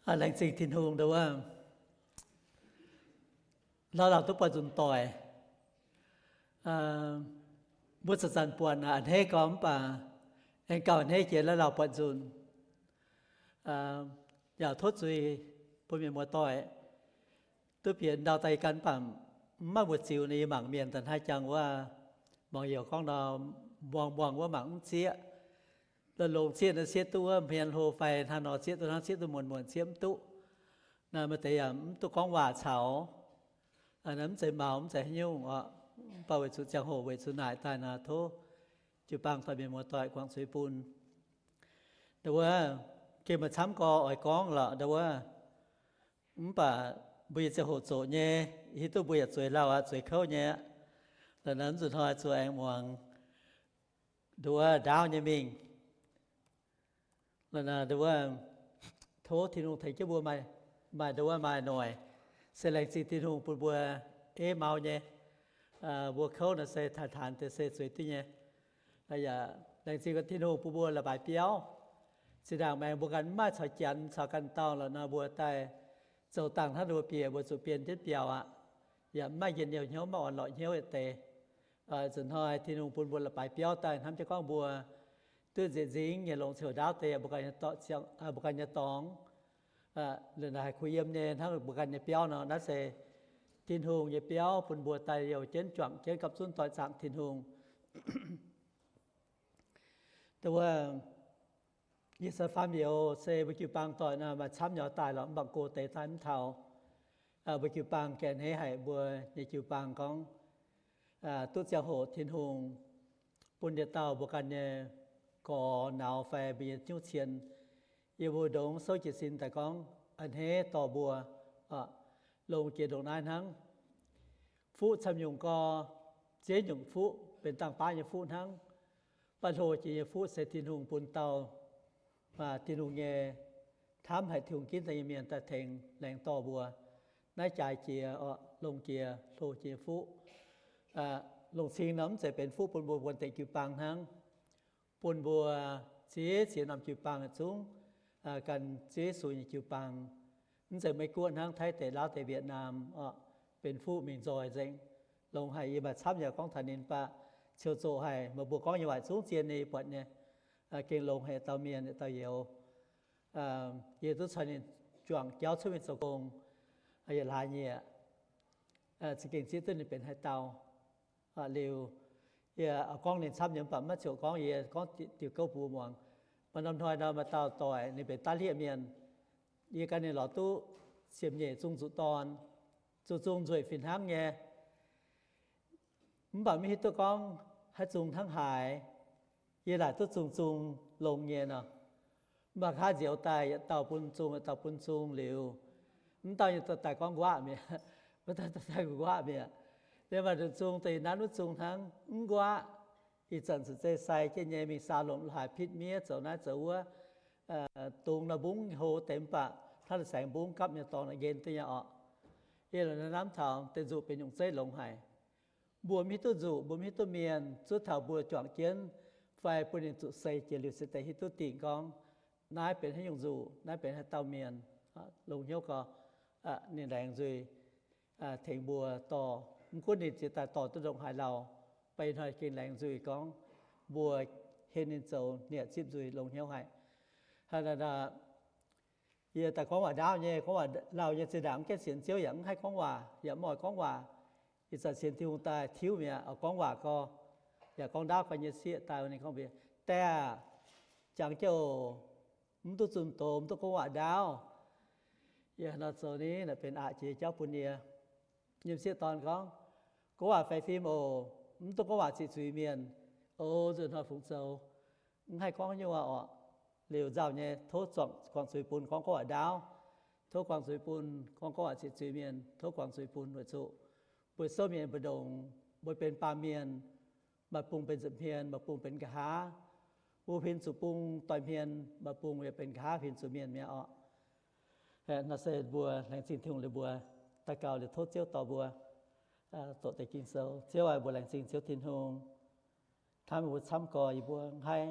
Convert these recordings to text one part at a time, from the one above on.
Laengz zingh Tin-Hungh ndau wuov, lauh lauh duqv buatc nzunc doic. Mbuo zanc-zanc buatc a'hneiv gorngv mv baac aengx gauh a'hneiv jiex lauh lauh buatc nzunc. Yaac tov zuiz bun mienh muoz-doic duqv bieqc ndau daaih yie gan mv baac mv maaih mbuox ziux nor, yie mangc mienh daaih hnangv jangx wuov, muangx youc gorngv nor, muangx muangx wuov mangc mv zieqv. Longx zieqv naaiv zieqv duqv wuov hmien hlo fai hnangv nor, zieqv duqv hnangv zieqv duqv muonc muonc zieqv mv duqv. Naaiv maaih deix yaac mv duqv gorngv waac caux, mv zeiz maux mv zeiz haaix nyungc oc. Mv baac weic zuqc ziangh hoc weic zuqc naaic daaih nor, tov jiu-baang doic mienh muoz-doic guangc zuiz bun. Ndau wuov, gengh maaih camv gorx oix gorngv lorqc ndau wuov, mv baac mbuo nyei ziangh hoc zoqc nyei, hiuv duqv mbuo yaac zueiz lauh aqv, zueiz kouv nyei aqv. Lorqc, naaiv nzunc hnoi zuqc aengx muangx ndau wuov ndaauv nyei mingh. Lorqc, ndau wuov, tov Tin-Hungh tengx jienv mbuo maaih ndau wuov maaih noic. Se laengz zingh Tin-Hungh bun mbuo eiv mau nyei. Mbuo kouv nor se taanx taanx deix se zueiz duqv nyei. Yaac laengz zingh Tin-Hungh bun mbuo la'baaix biauv. Zinh ndaangc maengx mbuo ganh mv maaih caux janx caux ganh dauh lorqc nor, mbuo daaih zoux dangh hnangv mbuo bieqc mbuo zuqc bien jienv biauh aqv. Yaac mv maaih njien-youh hnyouv, mv maaih orn-lorqc hnyouv yietc deix. Nzunc hnoi Tin-Hungh bun mbuo la'baaix biauv daaih hnamv jienv gorngv mbuo duqv nzieqc nzingx nyei longc ziouc ndaauv deix mbuo ganh nyei dorngx, mbuo ganh nyei dorngx. Liuz naaic haih kuh yiem nyei hnangv mbuo ganh nyei biauv nor, naaiv se Tin-Hungh nyei biauv bun mbuo daaih youh jienv juangc jienv gapv zunv doix zaangc Tin-Hungh. Dongh wuov, yie se faam youz se mbuo jiu-baang doic nor maaih camv nyei daaih lorqc, mv baac go deix daaih mv taux. Mbuo jiu-baang ganh hneiv haic mbuo nyei jiu-baang gorngv, duqv ziangh hoc Tin-Hungh bun yietc dauh mbuo ganh nyei gorx nauz fai mbuo nyei hnyouv cien, yie mbuo ndongx souv jiez sin daaih gorngv a'hneiv dorh mbuo longx jiex ndongc naaiv hnangv. Fuqv camv nyungc gau, ziex nyungc fuqv benx dangh baav nyei fuqv hnangv. Mv baac hlo jiex nyei fuqv se Tin-Hungh bun dauh Tin-Hungh nyei, hnamv haic Tin-Hungh ginv daaih nyei mienh daaih tengx laengz dorh mbuo. Naaiv jaaix jiex, longx jiex, hlo jiex nyei fuqv. Longc cing nor mv zeiz benx fuqv bun mbuo buonv deic jiu-baang hnangv, bun mbuo ziex ziex norm jiu-baang yietc zungv gan Ziouv Yesu nyei jiu-baang. Mv zeiz Meiv Guoqv hnangv, Taiv deic, Laauv deic, Wietc Naam, benx fuqv mingh nzoih nzengc. Longx haic, yie maaih camv yaac gorngv taux ninh, mv baac ciou zoqc haic, meih mbuo gorngv nyei waac zungv zien nyei, yie buatc nyei. Gengh longx haic dauh mienh, dauh youz. Yie duqv caux ninh juangc jauv cuotv mingh zoux gong yietc hlaax nyei aqv. Za'gengh zieqv duqv ninh benx haaix dauh. Liuz, yie gorngv ninh camv nyei mv baac maiv ziouc gorngv, yie gorngv diuc gouv bun mbuo muangx. Maaih norm hnoi nor maaih dauh doic, ninh benx daav hlieqv mienh. Yie gan ninh lorz duqv ziepc nyeic zungv zuqc dorn, zuqc zungv nzueic fih hnangv nyei. Mv baac maiv hiuv duqv gorngv haaix zungv hnangv haaix. Yie laaic duqv zungh zungh longx nyei nor. Mv baac nqa'haav nzioux daaih yietc dauh bun zungh, yietc dauh bun zungh liuz, mv dauh nyei dorh daaih gorngv nquaqv mi'aqv, mv dauh dorh daaih nquaqv mi'aqv. Liuz maaih nduqc zungh daaih nanv wuov zungh hnangv mv nquaqv. Ih zanc zuqc zei sai jienv nyei, mingh saa lomc la'haaix pitv miev zoux naaiv zoux wuov, dungz nor mbungv hlo deix mv baac hnangv la'saengx mbungv gapv nyei dorngx nqen duqv nyei orqc. Yie lorz hnamv taux deix nzuqc benx nyungc zeiv longx haic. Mbuo mv hiuv duqv nzuqc, mbuo mv hiuv duqv mienh, zuov taux mbuo juangc jienv fai bun ninh zuqc seix jiex liuz se deix hiuv duqv dingc gorngv naaiv benx haaix nyungc nzuqc, naaiv benx haaix dauh mienh. Longx hnyouv gau, ninh laengz nzuih tengx mbuo dorh. Mv gunv ninh ziex daaih dorh duqv ndongc haaix lauh, beiv hnoi gengh laengz nzuih gorngv mbuo hlen ninh zoux niec zipv nzuih longx hnyouv haic. Hnangv naaic, yie daaih gorngv waac ndaauv nyei, gorngv waac lauh nyei, zinh ndaangc mv gaengh sienx Ziouv yaac mv haih gorngv waac, yaac mv oix gorngv waac. Ih zanc sienx Tin-Hungh daaih tiuv mi'aqv, oix gorngv waac gau, yaac gorngv ndaauv gau nyei sieqv daaih ninh gorngv mbuox, Die aah, jangx jienv oc, mv duqv zunh doz, mv duqv gorngv waac ndaauv. Yie nor zoux ni naaic benx aqc jiex jauv bun yie. Yiem sieqv dorn gorngv, gorngv waac faix fim oc, mv duqv gorngv waac ziqc zuiz mienh. O, nzunc hnoi fungx zoux, mv haih gorngv nyungc waac orqc. Liuz nzauh nyei tov guangc zuiz bun gorngv gorngv waac ndaauv. Tov guangc zuiz bun gorngv gorngv waac ziqc zuiz mienh. Tov guangc zuiz bun weic zuqc mbuo souv mienh mbu'ndongx, mbuo benx baamh mienh, maaih bung benx nza'hmien, maaih bung benx nqa'haav. Mbuo huin zuqc bung doix-hmien, maaih bung yaac benx nqa'haav huin zuqc mienh mi'aqv orqc. Nor se mbuo laengz zingh Tin-Hungh liuz mbuo daux gaux liuz tov Ziouv dorh mbuo doqc deix Ging-Sou. Ziouv aac, mbuo laengz zingh Ziouv Tin-Hungh, hnamv mbuo camv gorx yie mbuo mv haih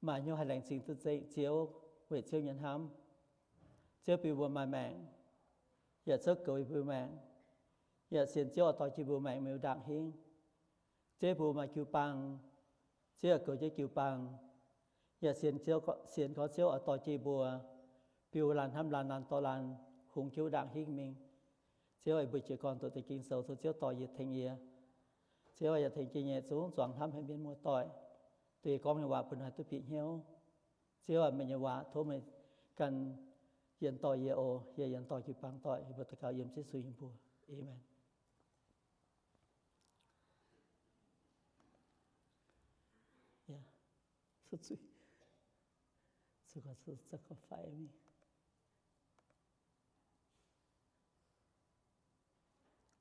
maaih hnyouv haih laengz zingh duqv nzengc Ziouv weic Ziouv nyei hnamv. Ziouv bun mbuo maaih maengc, yaac Ziouv goux yie mbuo maengc, yaac sienx Ziouv oix dorh jienv mbuo maengc mingh ndaangc hingv. Ziouv bun maaih jiu-baang, Ziouv yaac goux jienv jiu-baang, yaac sienx Ziouv, sienx gorngv Ziouv oix dorh jienv mbuo biux laanh hnamv laanh, laanh dorh laanh hungx jienv ndaangc hingv mingh. Ziouv, yie mbuo jiez gorn doqc deix Ging-Sou, tov Ziouv dorh yie, tengx yie. Ziouv, yaac tengx jienv nyei zungv zuangx hnamv haic mienh muoz-doic, dongh yie gorngv nyei waac bun ninh duqv bieqc hnyouv. Ziouv aac, meih nyei waac tov meih ganh yiem dorh yie oc. Yie yiem dorh jiu-baang doic, yie mbuo daux gaux yiem Yesu nyei mbuox. Aamen.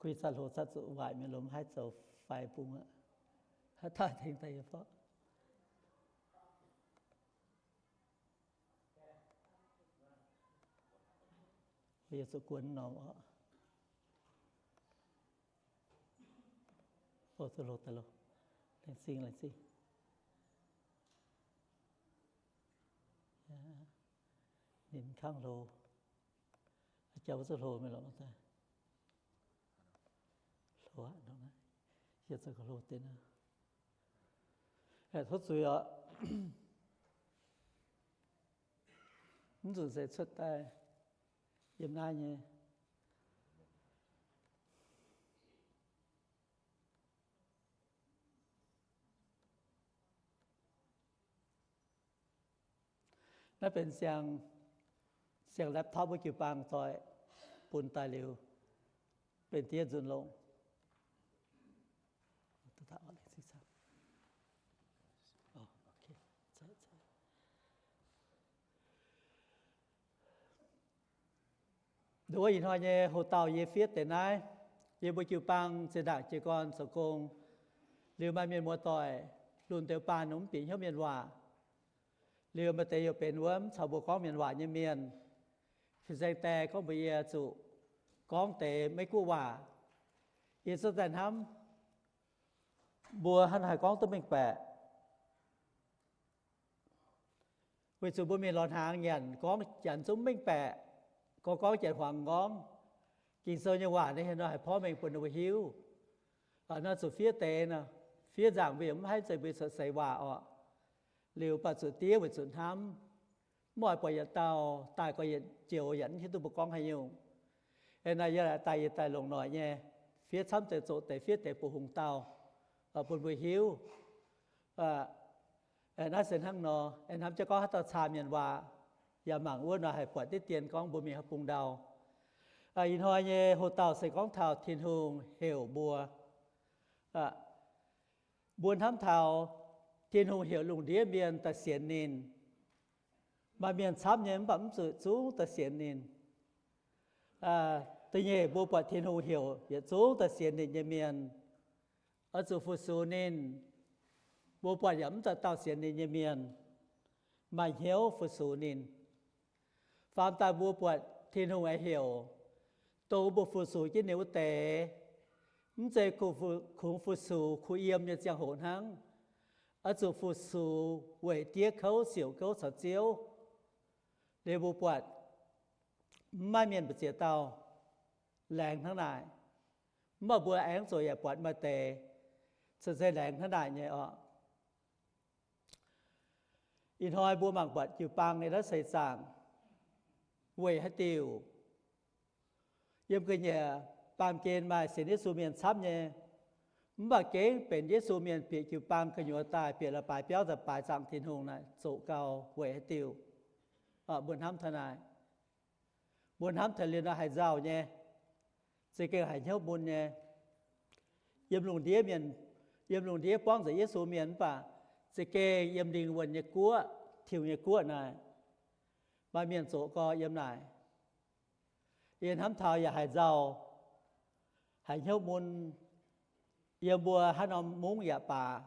Guix za'hlo za'zuqc waaic mienh lomh haih zoux faix bung aqv. Haaix dauh tengx daaih yie fov. Yie zuqc guon norm oc. Oc, zuqc hlo daaih loh. Laengz zingh, laengz zingh. Ninh kangv hlo. Jauv wuov zuqc hlo mingh lorqc daaih. Hlo aqv nor, yie zuqc hlo deix naaiv. Tov zuiz oc. Mv nzunc se cuotv daaih yiem naaiv nyei. Naaiv benx siang, siang laptop wuov jiu-baang doic bun daaih liuz, benx diev nzunc longc. Nduov ih hnoi nyei hoc-dauh yie fiev deix naaiv, yie mbuo jiu-baang zinh ndaangc jiez gorn zoux gong, liuz maaih mienh muoz-doic lunx deix baan nor mv bieqc hnyouv mienh waac. Liuz maaih deix youh benx wuov mv caux mbuo gorngv mienh waac nyei mienh. Fin-saeng die gorngv mbuox yie zuqc gorngv deix Meiv-Guoqv waac. Yie zungv daaih hnamv, mbuo hnangv haaix gorngv duqv mengh baeqc. Weic zuqc mbuo mingh lorz hnaangx nyanc gorngv janx zungv mv mengh baeqc, gorngv gorngv janx huangx nqorngv. Ging-Sou nyei waac naaiv haaix nor haih porv mengh bun ninh mbuo hiuv? Nor zuqc fiev deix nor, fiev nzaangc mbuo yaac mv haih zeiz mbuo cuotv seix waac orqc. Liuz baac zuqc diev weic zuqc hnamv, mv oix buatc yietc dauh daaih gorngv yietc joux yaac mv hiuv duqv mbuo gorngv haaix nyungc. Aeqv, naaiv yie daaih, yie daaih longc noic nyei, fiev camv deix zoqc deix, fiev deix bun hungh dauh, bun mbuo hiuv. Naaiv se hnangv nor, aengx hnamv jienv gorngv haaix dauh caa mienh waac, yaac mangc wuov nor haih buatc diqv dien gorngv mbuo mingh haaix bung ndau. Ih hnoi nyei hoc-dauh se gorngv taux Tin-Hungh heuc mbuo. Mbuo hnamv taux Tin-Hungh heuc lungh ndiev mienh daaih sienx ninh. Maaih mienh camv nyei mv baac mv zuqc zungv daaih sienx ninh. Da'nyeic, mbuo buatc Tin-Hungh heuc yietc zungv daaih sienx ninh nyei mienh, oix zuqc fu-sux ninh. Mbuo buatc yaac mv dauh dauh sienx ninh nyei mienh maaih hnyouv fu-sux ninh. Faam daaih mbuo buatc Tin-Hungh aengx heuc dongh mbuo fu-sux jienv ninh wuov deix, mv zeiz kungx fu-sux kuh yiem nyei ziangh hoc hnangv. Oix zuqc fu-sux weic diev kouv siouc gouv caux Ziouv. Liuz mbuo buatc mv maaih mienh mbu'ziex dauh laengz hnangv naaic. Mv baac mbuo aengx zoqc yaac buatc maaih deix cen zei laengz hnangv naaic nyei orqc. Ih hnoi mbuo mangc buatc jiu-baang nyei naaiv seix zaangc weic haaix diuc? Yiem ga'nyiec baamh gen maaih sienx Yesu mienh camv nyei, mv baac gengh benx Yesu mienh bieqc jiu-baang gu'nyuoz daaih bieqc leiz-baaix biauv daaih baaix zaangc Tin-Hungh naaic zoqc gau weic haaix diuc? Mbuo hnamv taux naaic, mbuo hnamv taux liuz nor haiz nzauh nyei, za'gengh haiz hnyouv mun nyei. Yiem lungh ndiev mienh, yiem lungh ndiev buangv nzengc Yesu mienh mv baac za'gengh yiem lingh wuonh nyei guoqv, Tin-Hungh nyei guoqv naaic, maaih mienh zoqc gau yiem naaic. Yie hnamv taux yaac haiz nzauh, haiz hnyouv mun. Yiem mbuo haaix norm mungv yaac baac,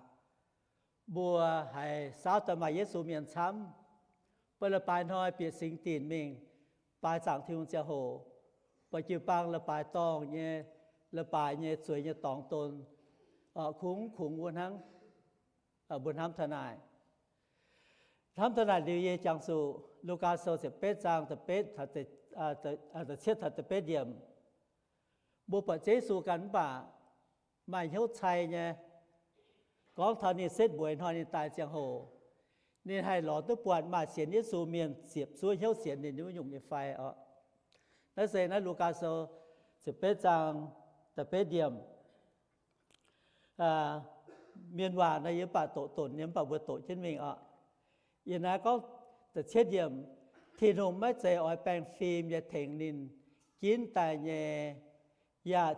mbuo haiz saauv daaih maaih Yesu mienh camv. Mbuo leiz-baaix hnoi bieqc singx dinc mingh baaix zaangc Tin-Hungh ziangh hoc, buatc jiu-baang leiz-baaix dorngh nyei, leiz-baaix nyei zueiz nyei dorngx don, kungx kungx wuov hnangv. Mbuo hnamv taux naaic. Hnamv taux naaic liuz yie jangx zuqc Lugaa Sou ziepc betv zaang da'betv, da'cietv taux da'betv yiemc. Mbuo buatc Yesu ganh mv baac maaih hnyouv cai nyei. Gorngv taux ninh setv mbueiz hnoi ninh daaih ziangh hoc, ninh haih lorz duqv buatc maaih sienx Yesu mienh ziepc zuoqv hnyouv sienx ninh wuov nyungc nyei fai oc. Naaiv se naaiv Lugaa Sou ziepc betv zaang da'betv yiemc. Mienh waac nor yie mv baac doqc donc nyei, mv baac mbuo doqc jienv mingh oc. Yiem naaiv gorngv da'cietv yiemc, Tin-Hungh maiv zeiz oix baengh fim nyei tengx ninh ginv daaih nyei, yaac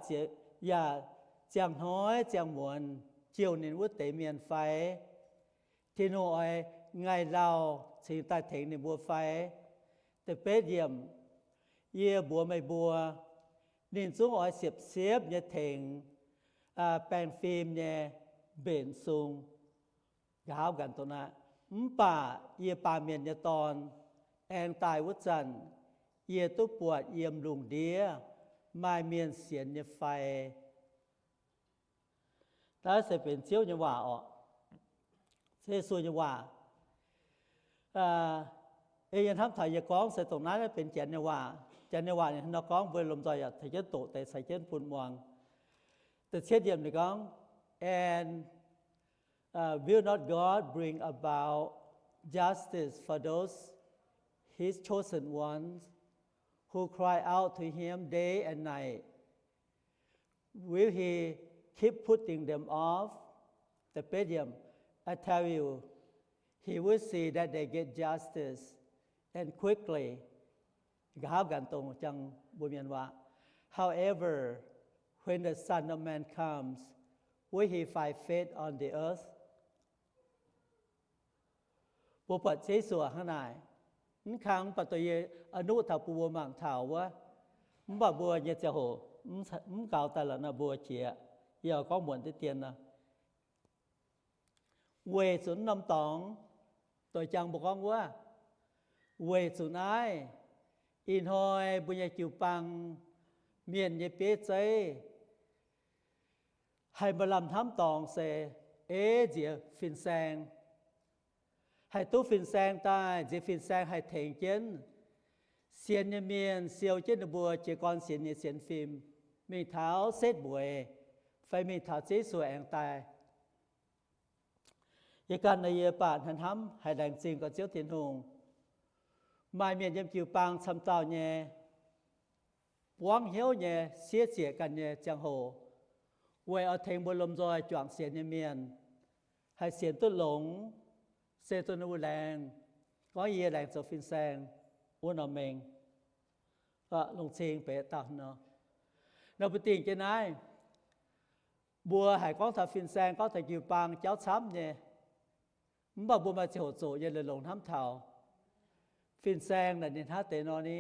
ziangh hnoi ziangh muonz jouh ninh wuov deix mienh fai? Tin-Hungh oix ngaih lauh cingx daaih tengx ninh mbuo fai? Da'betv yiemc, yie mbuox meih mbuo, ninh zungv oix siepv-siepv nyei tengx baengh fim nyei mbenc sung. Nqa'haav ganh dongh naaiv, mv baac yie, Baamh Mienh nyei Dorn, aengx daaih wuov zanc, yie duqv buatc yiem lungh ndiev maaih mienh sienx nyei fai? Naaiv se benx Ziouv nyei waac oc. Ziouv Yesu nyei waac. Ei yie hnamv taux yie gorngv se dongh naaiv benx Janx nyei waac. Janx nyei waac ninh nor gorngv, mbuo lomh nzoih yaac taux jienv doqc deix caux jienv bun muangx. Da'cietv yiemc ninh gorngv, And will not God bring about justice for those his chosen ones who cry out to him day and night? Will he keep putting them off? Da'betv yiemc, I tell you, he will see that they get justice, and quickly. Nqa'haav ganh dongh jang mbuo mienh waac. However, when the Son of Man comes, will he find faith on the earth? Mbuo buatc Yesu hnangv naaic, mv kang mv baac dongh yie a'nuqv taux bun mbuo mangc taux wuov, mv baac mbuo nyei ziangh hoc mv gaux daaih lorqc nor mbuo qiex, yie oix gorngv muonc diqv dien nor. Weic zuqc mv norm dorngx, doix jang mbuo gorngv wuov, weic zuqc naaiv, ih hnoi mbuo nyei jiu-baang mienh nyei bieiv zeiv haih maaih lamh hnamv dorngx se ei nziex fin-saeng. Haih duqv fin-saeng daaih, nziex fin-saeng haih tengx jienv sienx nyei mienh, siou jienv ninh mbuo jiez gorn sienx nyei sienx fim, mingh taux setv mbueiz, fai mingh taux Yesu aengx daaih. Yie ganh naaiv yie baac hnamv hnamv haiz laengz zingh gorx Ziouv Tin-Hungh. Maaih mienh yiem jiu-baang camv dauh nyei buangv hnyouv nyei siev zieqc ganh nyei ziangh hoc, weic oix tengx mbuo lomh nzoih juangc sienx nyei mienh haih sienx duqv longx, se duqv ninh mbuo laengz, gorngv yie laengz zoux fin-saeng wuov norm mengh. Longc cing beiv dauh nor, nor mbuo dingh jienv naaiv, mbuo haiz gorngv taux fin-saeng, gorngv taux jiu-baang jauv camv nyei. Mv baac mbuo maaih ziangh hoc zoqc nyei longx hnamv taux fin-saeng naaic ninh hnangv deix nor ni,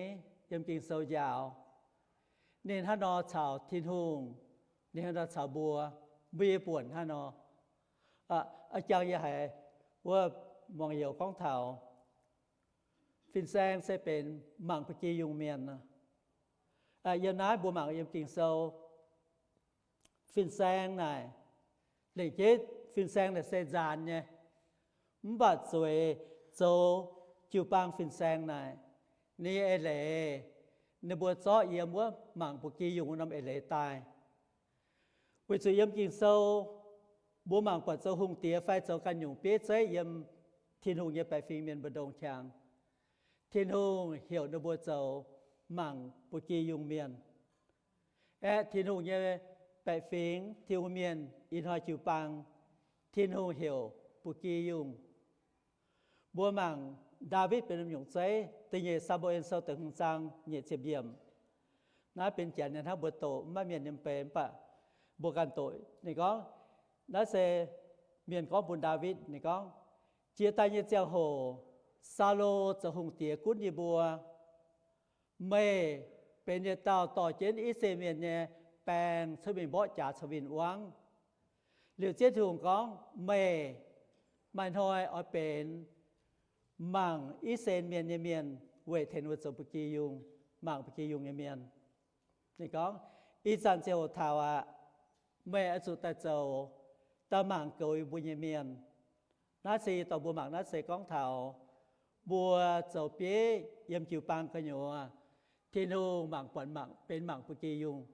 yiem Ging-Sou njaaux ninh hnangv nor caux Tin-Hungh, ninh hnangv nor caux mbuo, mbuo yie buonc hnangv nor. A'jang yie haiz wuov muangx youz gorngv taux fin-saeng se benx mangc ba'gi yungh mienh. Yiem naaiv mbuo mangc yiem Ging-Sou, fin-saeng naaic, lengc jeiv fin-saeng naaic se nzaanx nyei, mv baac zueiz zoux jiu-baang fin-saeng naaic, ninh nyei eix leiz, ninh mbuo zorqv yiem wuov mangc ba'gi yungh wuov norm eix leiz daaih. Weic zuqc yiem Ging-Sou mbuo mangc buatc zoux hungh diex fai zoux ganh nyungc bieiv zeiv yiem Tin-Hungh nyei baeqc fingx mienh mbu'ndongx qangx, Tin-Hungh heuc ninh mbuo zoux mangc ba'gi yungh mienh. Aeqv, Tin-Hungh nyei baeqc fingx, Tin-Hungh mienh ih hnoi jiu-baang, Tin-Hungh heuc ba'gi yungh. Mbuo mangc Ndaawitv benx nyungc zeiv, da'nyeic Saa^mu^en Sou da'hmz zaang nyeic ziepc yiemc. Naaiv benx Janx nyei hnangv, mbuo doqc mv maaih mienh nyei mv bei, mv baac mbuo ganh doqc. Ninh gorngv, naaiv se mienh gorngv bun Ndaawitv, ninh gorngv, Jiex daaih nyei ziangh hoc Saulo zoux hungh diex gunv yie mbuo. Meih benx yietc dauh dorh jienv I^saa^laa^en Mienh nyei baeng cuotv mingh mborqv jaax caux win-wangv. Liuz Ziouv Tin-Hungh gorngv, Meih maaih hnoi oix benx mangc I^saa^laa^en Mienh nyei mienh weic tengx ninh mbuo zoux ba'gi yungh, mangc ba'gi yungh nyei mienh. Ninh gorngv, Ih zanc ziangh hoc taux aqv. Meih oix zuqc daaih zoux, daaih mangc goux yie mbuo nyei mienh. Naaiv se yie dorh mbuo mangc, naaiv se gorngv taux mbuo zoux bieiv yiem jiu-baang gu'nyuoz, Tin-Hungh mangc buatc mangc benx mangc ba'gi yungh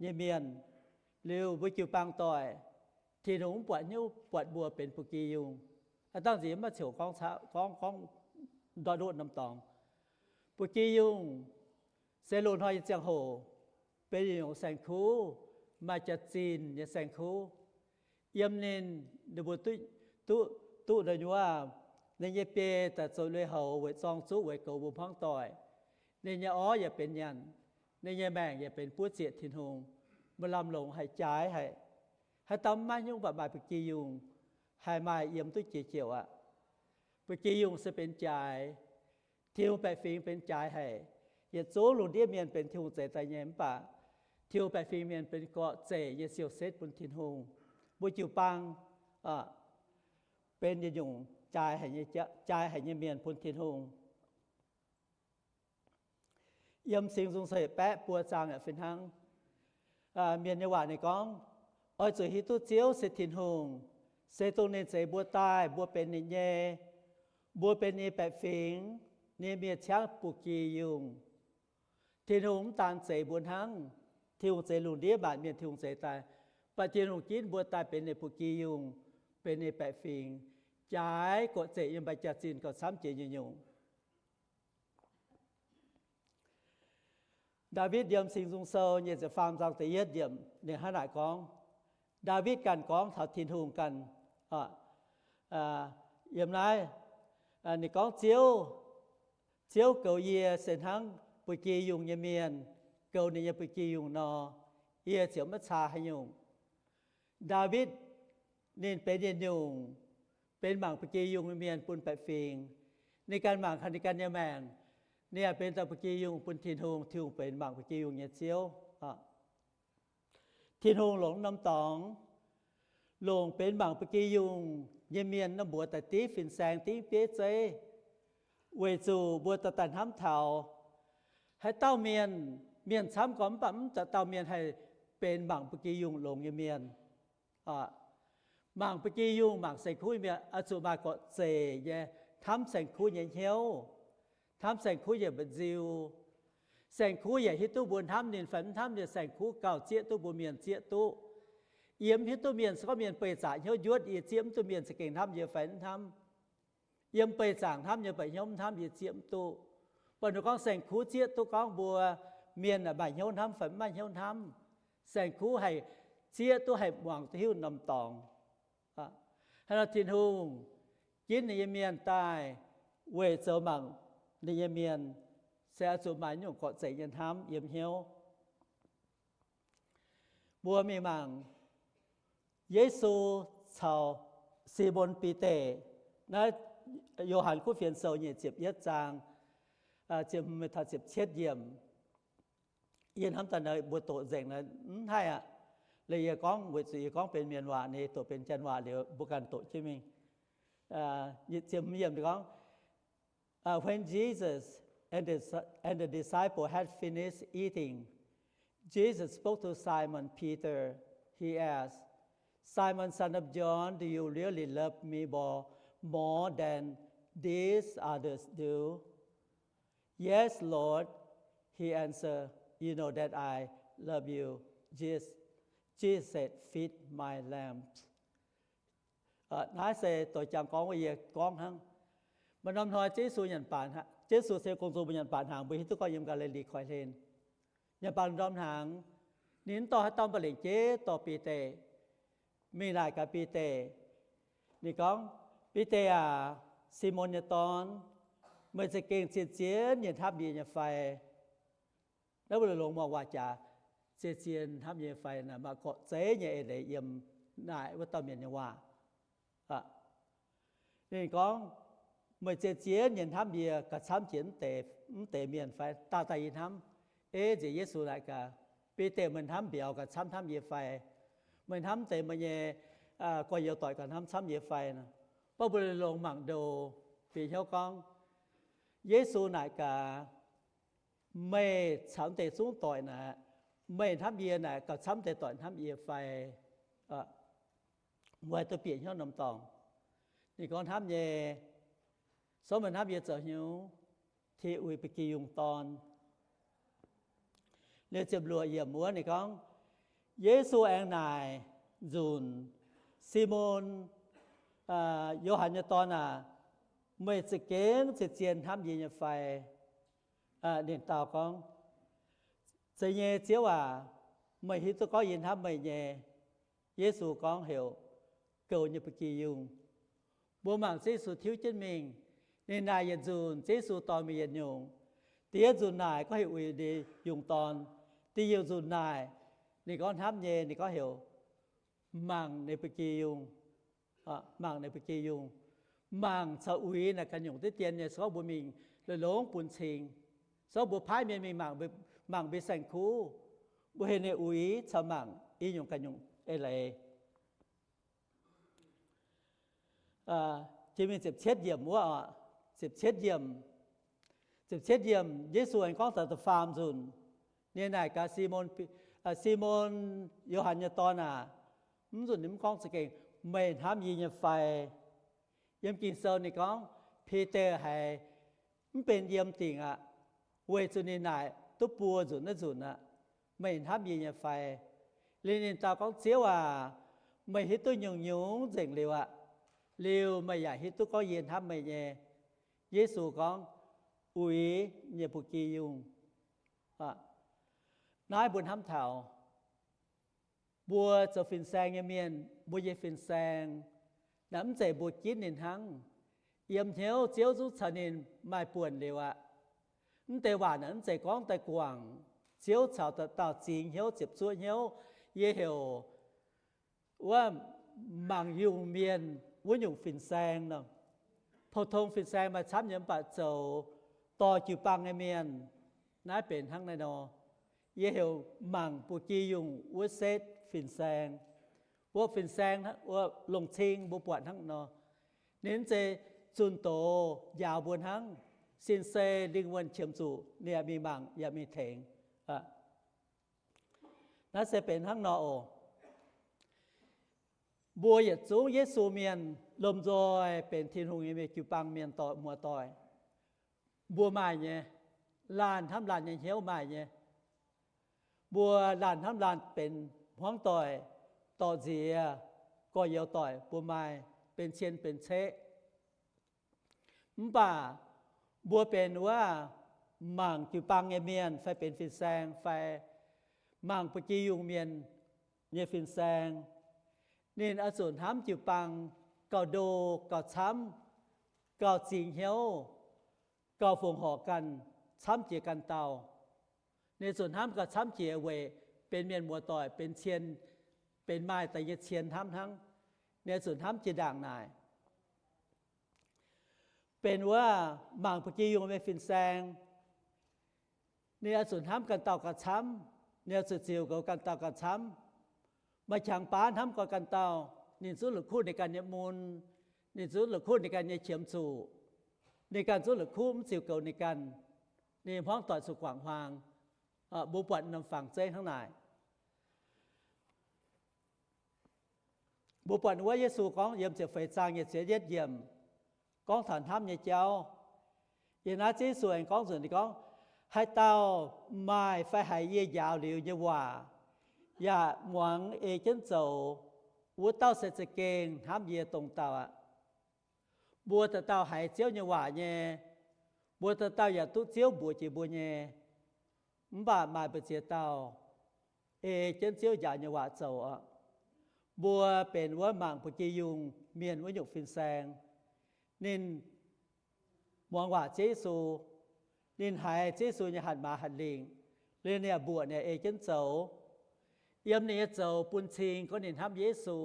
nyei mienh. Liuz mbuo jiu-baang doic, Tin-Hungh mv buatc hnyouv buatc mbuo benx ba'gi yungh. Aa, dangh nziex maiv ziouc gorngv, gorngv, gorngv ndortv ndoqv norm dorngx. Ba'gi yungh se loz-hnoi nyei ziangh hoc benx yietc nyungc saeng-kuv, maaih jaax-zinh nyei saeng-kuv. Yiem ninh, ninh mbuo duqv, duqv, duqv nduqc nyuoz, ninh nyei biei daaih zoux lui-houx weic zorng zuqv weic goux mbuo hmuangv doic. Ninh nyei orv yaac benx nyanc, ninh nyei maengc yaac benx buov zieqc Tin-Hungh. Maaih lamh longc haic, jaaix haic. Haaix dauh maiv hnyouv mv baac maaih ba'gi yungh, haih maaih yiem duqv jiex jouc aqv. Ba'gi yungh se benx jaaix. Tin-Hungh baeqc fingx benx jaaix haic. Yietc zungv lungh ndiev mienh benx Tin-Hungh zeix daaih nyei, mv baac Tin-Hungh baeqc fingx mienh benx gorqv-zeic nyei siou-setv bun Tin-Hungh. Mbuo jiu-baang benx yietc nyungc jaaix haic nyei, jaaix haic nyei mienh bun Tin-Hungh. Yiem Singx Nzung Sou baeqv buo zaang yaac fih hnangv. Mienh nyei waac ninh gorngv, oix zuqc hiuv duqv Ziouv se Tin-Hungh, se dongh ninh zeix mbuo daaih, mbuo benx ninh nyei, mbuo benx ninh baeqc fingx, ninh mienh ciangv ba'gi yungh. Tin-Hungh mv daan zeix mbuo hnangv, Tin-Hungh zeix lungh ndiev maanc mienh, Tin-Hungh zeix daaih, mv baac Tin-Hungh ginv mbuo daaih benx ninh ba'gi yungh, benx ninh baeqc fingx, jaaix gorqv-zeic yiem mbuo jaax-zinh gauh camv jiex nyungc-nyungc. Ndaawitv yiem Singx Nzung Sou nyic ziepc faam zaang da'yietv yiemc ninh hnangv naaic gorngv. Ndaawitv ganh gorngv taux Tin-Hungh ganh. Yiem naaiv ninh gorngv, Ziouv, Ziouv goux yie se hnangv ba'gi yungh nyei mienh goux ninh nyei ba'gi yungh nor, yie ziouc maiv caa haaix nyungc. Ndaawitv ninh benx yietc nyungc benx mangc ba'gi yungh nyei mienh bun baeqc fingx. Ninh ganh mangc gaax ninh ganh nyei maengc, ninh yaac benx dauh ba'gi yungh bun Tin-Hungh. Tin-Hungh benx mangc ba'gi yungh nyei Ziouv. Tin-Hungh longc norm dorngx longc benx mangc ba'gi yungh nyei mienh nor mbuox daaih div fin-saeng dingv bieiv zeiv, weic zuqc mbuo daaih daaih hnamv taux haaix dauh mienh, mienh camv gormx mv baac mv dauh dauh mienh haih benx mangc ba'gi yungh longx nyei mienh. Mangc ba'gi yungh, mangc saeng-kuv nyei mienh oix zuqc maaih gorqv-zeic nyei hnamv saeng-kuv nyei hnyouv, hnamv saeng-kuv nyei mba'nziu. Saeng-kuv yaac hiuv duqv mbuo hnamv ninh fai mv hnamv ninh. Saeng-kuv gauh zieqv duqv mbuo mienh zieqv duqv. Yie mv hiuv duqv mienh, se gorngv mienh beih zaangc hnyouv njuotv, yie zieqv mv duqv mienh za'gengh hnamv yie fai mv hnamv. Yiem beih zaangc hnamv nyei mba'hnyouz mv hnamv, yie zieqv mv duqv. Mv baac ninh gorngv saeng-kuv zieqv duqv gorngv mbuo mienh maaih hnyouv hnamv fai mv maaih hnyouv hnamv. Saeng-kuv haih zieqv duqv, haih muangx duqv hiuv norm dorngx. Haaix nor Tin-Hungh ginv ninh nyei mienh daaih weic zoux mangc ninh nyei mienh, se oix zuqc maaih nyungc gorqv-zeic nyei hnamv yiem hnyouv. Mbuo mingh mangc Yesu caux Simon Bide. Naaiv Yo^han Kuv Fienx Sou nyic ziepc yietv zaang, ziepc hmz taux ziepc cietv yiemc. Yie hnamv daaih mbuo doqc nzengc mv haih aqv. Liuz yie gorngv weic zuqc yie gorngv benx mienh waac, ninh doqc benx janx waac liuz mbuo ganh doqc jienv mingh. Ziepc hmz yiemc gorngv, When Jesus and the, and the disciple had finished eating, Jesus spoke to Simon Peter. He asked, Simon, son of John, do you really love me more, more than these others do? Yes, Lord, he answered, you know that I love you. Jesus, Jesus said, feed my lambs. Naaiv se doix jangx gorngv wuov, yie gorngv hnangv. Maaih norm hnoi Yesu nyanc baac, Yesu se gong-zoh mbuo nyanc baac hnaangx, mbuo hiuv duqv gorngv yiem Gaa^li^li Koiv-Hlen. Nyanc baac norm hnaangx, ninh mv dorh haaix dauh mv baac lengc jeiv dorh Bide mingh naaic gaax Bide. Ninh gorngv, Bide aac, Simon nyei dorn, meih za'gengh zien-zien nyei hnamv yie nyei fai? Naaiv mbuo longc muangx waac jaax, zien-zien hnamv yie nyei fai naaic maaih gorqv-zeiv nyei eix leiz yiem naaic wuov dauh mienh nyei waac. Ninh gorngv, meih zien-zien nyei hnamv yie gauh camv jiex mv deix mienh fai? Dauh dauh yie hnamv. Ei nziex Yesu naaic gaax, Bide, meih hnamv mbiauz gauh camv hnamv yie fai? Meih hnamv deix meih nyei gorx-youz doic gauh hnamv camv yie fai? Mv baac mbuo longc mangc ndo, bieqc hnyouv gorngv, Yesu naaic gaax, meih caux deix zungv doic naaic, meih hnamv yie naaic gauh camv deix doic hnamv yie fai? Mbuo haih duqv bieqc hnyouv norm dorngx. Ninh gorngv hnamv nyei. Sorng meih hnamv yie zoux hnyouv, tih uix ba'gi yungh dorn. Liuz ziepc luoqc yiemc wuov ninh gorngv, Yesu aengx naaic nzunc, Simon, Yo^han nyei dorn aac, meih za'gengh zien-zien hnamv yie nyei fai? Ninh dau gorngv, Zeiz nyei, Ziouv aac, meih hiuv duqv gorngv yie hnamv meih nyei. Yesu gorngv heuc goux nyei ba'gi yungh. Mbuo mangc Ziouv Yesu tiuv jienv mingh, ninh naaic yietc nzunc Ziouv Yesu dorh mingh yietc nyungc. Da'yietv nzunc naaic gorngv heuc uix ninh yungh dorn. Da'nyeic nzunc naaic ninh gorngv hnamv nyei, ninh gorngv heuc mangc ninh ba'gi yungh. Mangc ninh ba'gi yungh, mangc caux uix naaic ganh nyungc diqv dien nyei. Se gorngv mbuo mingh longx-longx bun cing, se gorngv mbuo paaiv mienh mingh mangc mbuo saeng-kuv, mbuo heuc ninh uix caux mangc i nyungc ganh nyungc eix leiz. Jiex mingh ziepc cietv yiemc wuov oc, ziepc cietv yiemc, ziepc cietv yiemc Yesu aengx gorngv da'faam nzunc. Ninh naaic gaax Simon, Simon, Yo^han nyei dorn aac, mv nzunc ninh mv gorngv za'gengh, Meih hnamv yie nyei fai? Yiem Ging-Sou ninh gorngv Bide haiz mv benx yiem dingc aqv, weic zuqc ninh naaic duqv buo nzunc naaiv nzunc aqv, Meih hnamv yie nyei fai? Liuz ninh dau gorngv, Ziouv aac, meih hiuv duqv nyungc-nyungc nzengc liuz aqv. Liuz meih yaac hiuv duqv gorngv yie hnamv meih nyei. Yesu gorngv, Uix nyei ba'gi yungh. Naaiv mbuo hnamv taux mbuo zoux fin-saeng nyei mienh, mbuo nyei fin-saeng naaic mv zeiz mbuo ginv ninh hnangv. Yiem hnyouv Ziouv zungv caux ninh maaih buonc liuz aqv. Mv deix waac naaic mv zeiz gorngv daaih guangc Ziouv caux dauh dauh zingx hnyouv, ziepc zuoqv hnyouv. Yie heuc wuov mangc yungh mienh wuov nyungc fin-saeng nor. Pou-tong fin-saeng maaih camv nyei, mv baac zoux dorh jiu-baang nyei mienh, naaiv benx hnangv naaiv nor. Yie heuc mangc ba'gi yungh wuov setv fin-saeng. Wuov fin-saeng, wuov longc cing mbuo buatc hnangv nor. Ninh mv zeiz zunh doz njaaux mbuo hnangv. Sin-sei lingh wuonh qiemx zuqc ninh yaac mingh mangc yaac mingh tengx. Naaiv se benx hnangv nor oc. Mbuo yietc zungv Yesu mienh lomh nzoih benx Tin-Hungh nyei mienh, jiu-baang mienh, muoz-doic. Mbuo maaih nyei, laanh hnamv laanh nyei hnyouv maaih nyei. Mbuo laanh hnamv laanh benx hmuangv doic, dorh nziex, gorx-youz doic, mbuo maaih benx cien benx ceqv. Mv baac mbuo benx wuov mangc jiu-baang nyei mienh fai benx fin-saeng fai mangc ba'gi yungh mienh nyei fin-saeng, ninh oix zuqc hnamv jiu-baang gauh ndo, gauh camv, gauh zingx hnyouv, gauh fongc horc ganh, camv jiex ganh dauh. Ninh zuqc hnamv gauh camv jiex weic benx mienh muoz-doic, benx cien, benx maaih deix nyei cien hnamv hnangv. Ninh oix zuqc hnamv jiex ndaangc naaic. Benx wuov mangc ba'gi yungh nyei fin-saeng, ninh oix zuqc hnamv ganh dauh gauh camv. Ninh oix zuqc ziux goux ganh dauh gauh camv. Maaih qangx baav hnamv gau ganh dauh, ninh zungv la'kuqv ninh ganh nyei mun, ninh zungv la'kuqv ninh ganh nyei qiemx zuqc, ninh ganh zungv la'kuqv mv ziux goux ninh ganh. Ninh hmuangv doic zuqc guangc huaang. Mbuo buatc norm fangx zeiv hnangv naaic. Mbuo buatc wuov Yesu gorngv yiem ziepc feix zaang nyei ziepc yietv yiemc, gorngv taux hnamv nyei jauv. Yiem naaiv Ziouv Yesu aengx gorngv nzunc, ninh gorngv, Haaix dauh maaih fai haiz yie njaaux liuz nyei waac yaac muangx ei jienv zoux, wuov dauh se za'gengh hnamv yie dongh dauh aqv. Mbuo dauh dauh haiz Ziouv nyei waac nyei, mbuo dauh dauh yaac duqv Ziouv mbuox jiex mbuo nyei. Mv baac maaih mbu'ziex dauh ei jienv Ziouv njaaux nyei waac zoux oc. Mbuo benx wuov mangc ba'gi yungh mienh wuov nyungc fin-saeng. Ninh muangx waac Ziouv Yesu, ninh haiz Ziouv Yesu nyei hatc maaz hatc lingc, liuz ninh yaac mbuoqc, ninh yaac ei jienv zoux. Yiem ninh nyei zoux bun cing gorngv ninh hnamv Yesu.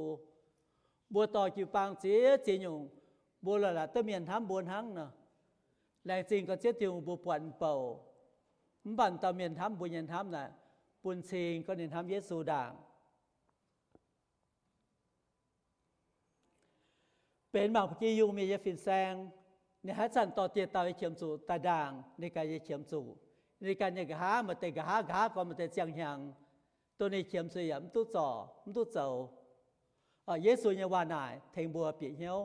Mbuo dorh jiu-baang ziex ziex nyungc, mbuo la'laatc duqv mienh hnamv mbuo hnangv nor. Laengz zingh gorx Ziouv Tin-Hungh mbuo buatc m'bouc, mv baac dauh mienh hnamv mbuo nyei hnamv naaic bun cing gorngv ninh hnamv Yesu ndaangc. Benx mangc ba'gi yungh mienh nyei fin-saeng, ninh haaix zanc dorh dieh dauh nyei qiemx zuqc daaih ndaangc ninh ganh nyei qiemx zuqc. Ninh ganh nyei nqa'haav maaih deix nqa'haav, nqa'haav gorngv maaih deix ziangh hnyangx, dongh ninh qiemx zuqc yaac mv duqv zorc, mv duqv zoux. Yesu nyei waac naaic tengx mbuo bieqc hnyouv.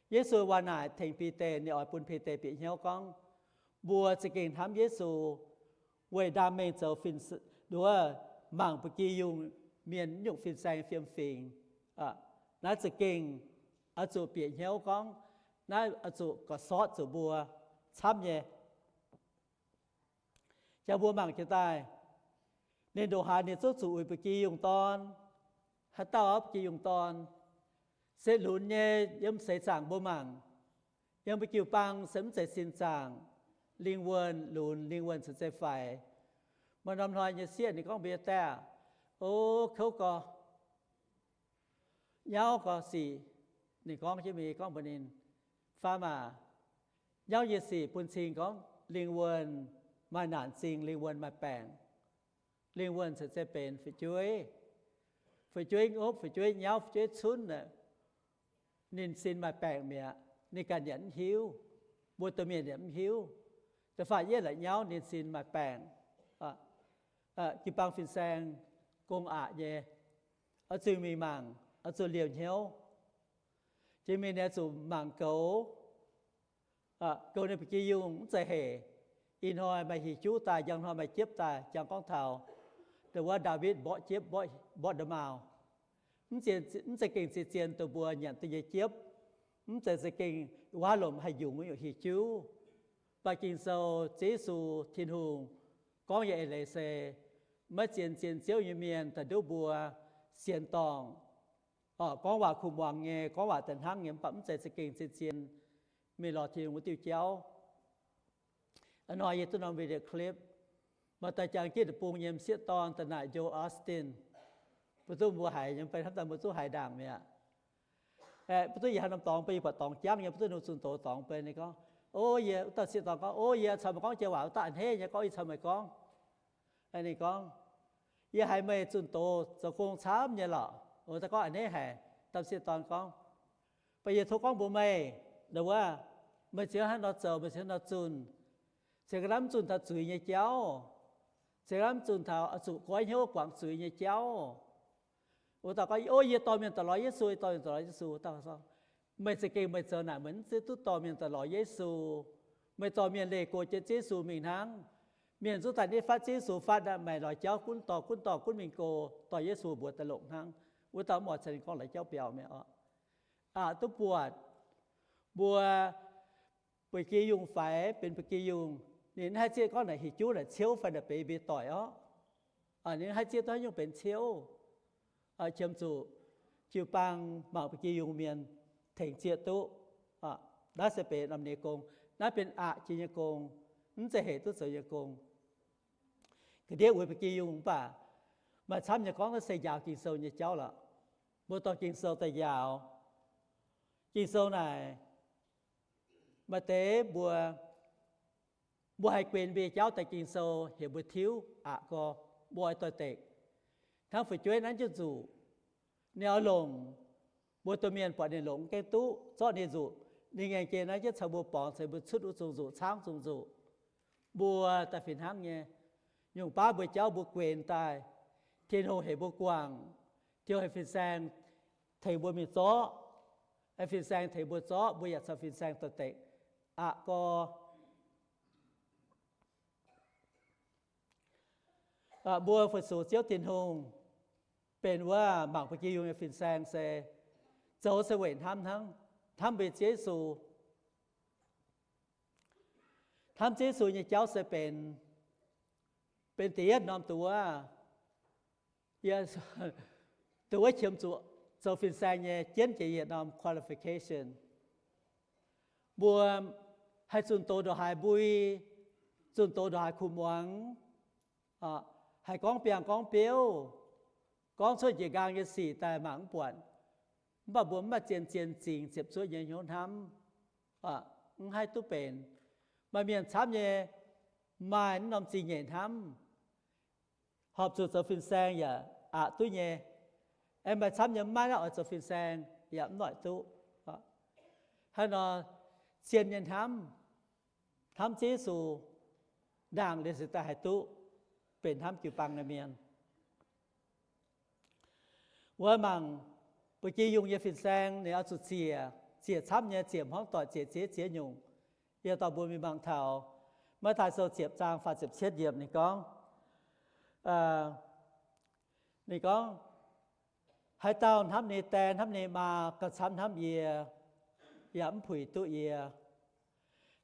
Yesu waac naaic tengx Bide, ninh oix bun Bide bieqc hnyouv gorngv, mbuo za'gengh hnamv Yesu weic ndaam mengh zoux fin-, nduov, mangc ba'gi yungh mienh nyungc fin-saeng fiem fingx. Naaiv za'gengh oix zuqc bieqc hnyouv gorngv, naaiv oix zuqc gauh sortv zuqc mbuo camv nyei. Jangx mbuo mangc jiex daaih, ninh ndongc haaix ninh zungv zuqc uix ba'gi yungh dorn. Haaix dauh ba'gi yungh dorn? Se lunx nyei yiem seix zaangc mbuo mangc. Yiem mbuo jiu-baang se mv zeiz sin zaangc, lingh wuonh lunx, lingh wuonh caux zeiz faix. Maaih norm hnoi nyei sieqv ninh gorngv mbuo nyei daeh, O, kouv gorx, nyauv gorx sic. Ninh gorngv jienv mingh gorngv mbuox ninh, Faam aac, nyauv nyei sic bun cing gorngv lingh wuonh maaih naanc zingh, lingh wuonh maaih baengc. Lingh wuonh caux zeiz benx fu'jueiv. Fu'jueiv ngopv, fu'jueiv nyauv, fu'jueiv cunv, ninh sin maaih baengc mi'aqv. Ninh ganh yaac mv hiuv. Mbuo domh mienh yaac mv hiuv. Da'faanh yietv la'nyauv ninh sin maaih baengc. Jiu-baang fin-saeng gong aqc nyei. Oix zuqc mingh mangc, oix zuqc liouh hnyouv. Jiex mingh ninh oix zuqc mangc goux, goux ninh ba'gi yungh mv zeiz hec. Ih hnoi maaih hieh juv daaih, njang hnoi maaih jiepv daaih, jangx gorngv taux dongh wuov Ndaawitv mborqv jiepv, mborqv nda'maauh. Mv zeiz gengh zien-zien dongh mbuo nyanc duqv nyei jiepv. Mv zeiz za'gengh waac lomc haih njungx nyungc hieh juv. Mv baac Ging-Sou, Ziouv Yesu, Tin-Hungh gorngv nyei eix leiz se, maiv zien-zien Ziouv nyei mienh daaih nduov mbuo sienx dorngc, gorngv waac kuh muangx nyei, gorngv waac daaih hnangv nyei, mv baac mv zeiz za'gengh zien-zien mingh lorz Tin-Hungh wuov diuh jauv. Ih hnoi yie duqv norm video clip, maaih dauh jangx jienv deic-bung nyei m'sieqv dorn daaih naaic Joel Osteen. Mbuo duqv mbuo haiz nyei, mv baac hnamv daaih mbuo zungv haiz ndaangc mi'aqv. Mbuo duqv yie haaix norm dorngx bun yie buatc dorngx jangv nyei, mbuo duqv ninh zunh doz dorngx bun ninh gorngv, O, yie, wuov dauh sieqv dorn gorngv, O, yie caux meih gorngv jiex waac wuov dauh a'hneiv nyei gorngv, yie caux meih gorngv. Ninh gorngv, Yie haiz meih zunh doz zoux gong camv nyei lorqc. Wuov dauh gorngv, A'hneiv haic. Dauh m'sieqv dorn gorngv, Mv baac yie tov gorngv mbuox meih, wuov, meih cingx hnangv nor zoux, meih cingx hnangv nor zunh, cingx ga'naaiv mv zunh taux zuiz nyei jauv, cingx ga'naaiv mv zunh taux oix zuqc goiv hnyouv guangc zuiz nyei jauv. Wuov dauh gorngv, O, yie dorh mienh daaih lorz Yesu, yie dorh mienh daaih lorz Yesu. Wuov dauh gorngv, Meih za'gengh meih zoux naaic meih mv zeiz duqv dorh mienh daaih lorz Yesu. Meih dorh mienh leih go jienv Ziouv Yesu mingh hnangv. Mienh zungv daaih nitv fatv Ziouv Yesu fatv aqv, maaih lorz jauv gunv dorh, gunv dorh, gunv mingh go, dorh Yesu mbuox daaih longc hnangv. Wuov dauh mv oix caux ninh gorngv la'jauv biaux mi'aqv oc. Aqc duqv buatc mbuo ba'gi yungh faix benx ba'gi yungh, ninh mv haih zieqv gorngv naaic hieh juv naaic ciouv fai naaic beiv mbuo doic orqc. Ninh mv haih zieqv duqv haaix nyungc benx ciouv. Qiemx zuqc jiu-baang mangc ba'gi yungh mienh tengx zieqv duqv. Naaiv se benx norm nyei gong. Naaiv benx aqc jiex nyei gong, mv zeiz hec duqv zoux nyei gong. Ga'ndiev uix ba'gi yungh mv baac maaih camv nyei gorngv naaiv se njaaux Ging-Sou nyei jauv lorqc. Mbuo dorh Ging-Sou daaih njaaux. Ging-Sou naaic, maaih deix mbuo, mbuo haih guenx mbuo nyei jauv daaih Ging-Sou heuc mbuo tiuv aqc gorx, mbuo oix doix-dekc. Hnangv fu'jueiv nanv jienv nzuqc, ninh oix longc, mbuo domh mienh buatc ninh longc mv gaengh duqv, zorqv ninh nzuqc, ninh ngaengc jiex nanv jienv caux mbuo borngz, caux mbuo cuotv wuov zungh nzuqc, caangv zungh nzuqc. Mbuo daaih fih hnangv nyei, nyungc baav mbuo jauv mbuo guenx daaih, Tin-Hungh heuc mbuo guangc, Tin-Hungh heuc fin-saeng tengx mbuo mingh zorqv, fin-saeng tengx mbuo zorqv, mbuo yaac caux fin-saeng doix-dekc aqc gorx. Mbuo fu-sux Ziouv Tin-Hungh benx wuov mangc ba'gi yungh nyei fin-saeng se zoux se weic hnamv hnangv, hnamv mbuo Ziouv Yesu. Hnamv Ziouv Yesu nyei jauv se benx, benx da'yietv norm dongh wuov, dongh wuov qiemx zuqc zoux fin-saeng nyei jienv jiex yietc norm qualification. Mbuo haih zunh doz ndongc haaix mbui, zunh doz ndongc haaix kuh muangx, haih gorngv biangh gorngv biouv, gorngv cuotv njiec nqaang nyei sic daaih mangc mv buatc. Mv baac mbuo mv maaih zien-zien zingx ziepc zuoqv nyei hnyouv hnamv, mv haih duqv benx. Maaih mienh camv nyei maaih naaiv norm zingh nyeic hnamv, horpc zuqc zoux fin-saeng yaac aqc duqv nyei. Aengx maaih camv nyei mv maaih naaiv oix zoux fin-saeng yaac mv noic duqv. Hnangv nor, zien nyei hnamv, hnamv Ziouv Yesu, ndaangc liuz se daaih haih duqv benx hnamv jiu-baang nyei mienh. Wuov mangc ba'gi yungh nyei fin-saeng ninh oix zuqc ziec, ziec camv nyei, ziec hmuangv doic, ziec ziex ziex nyungc. Yie dorh mbuo mingh mangc taux Matv^taai Sou ziepc zaang faah ziepc cietv yiemc ninh gorngv, ninh gorngv, haaix dauh hnamv ninh die hnamv ninh maa gauh camv hnamv yie, yaac mv puix duqv yie.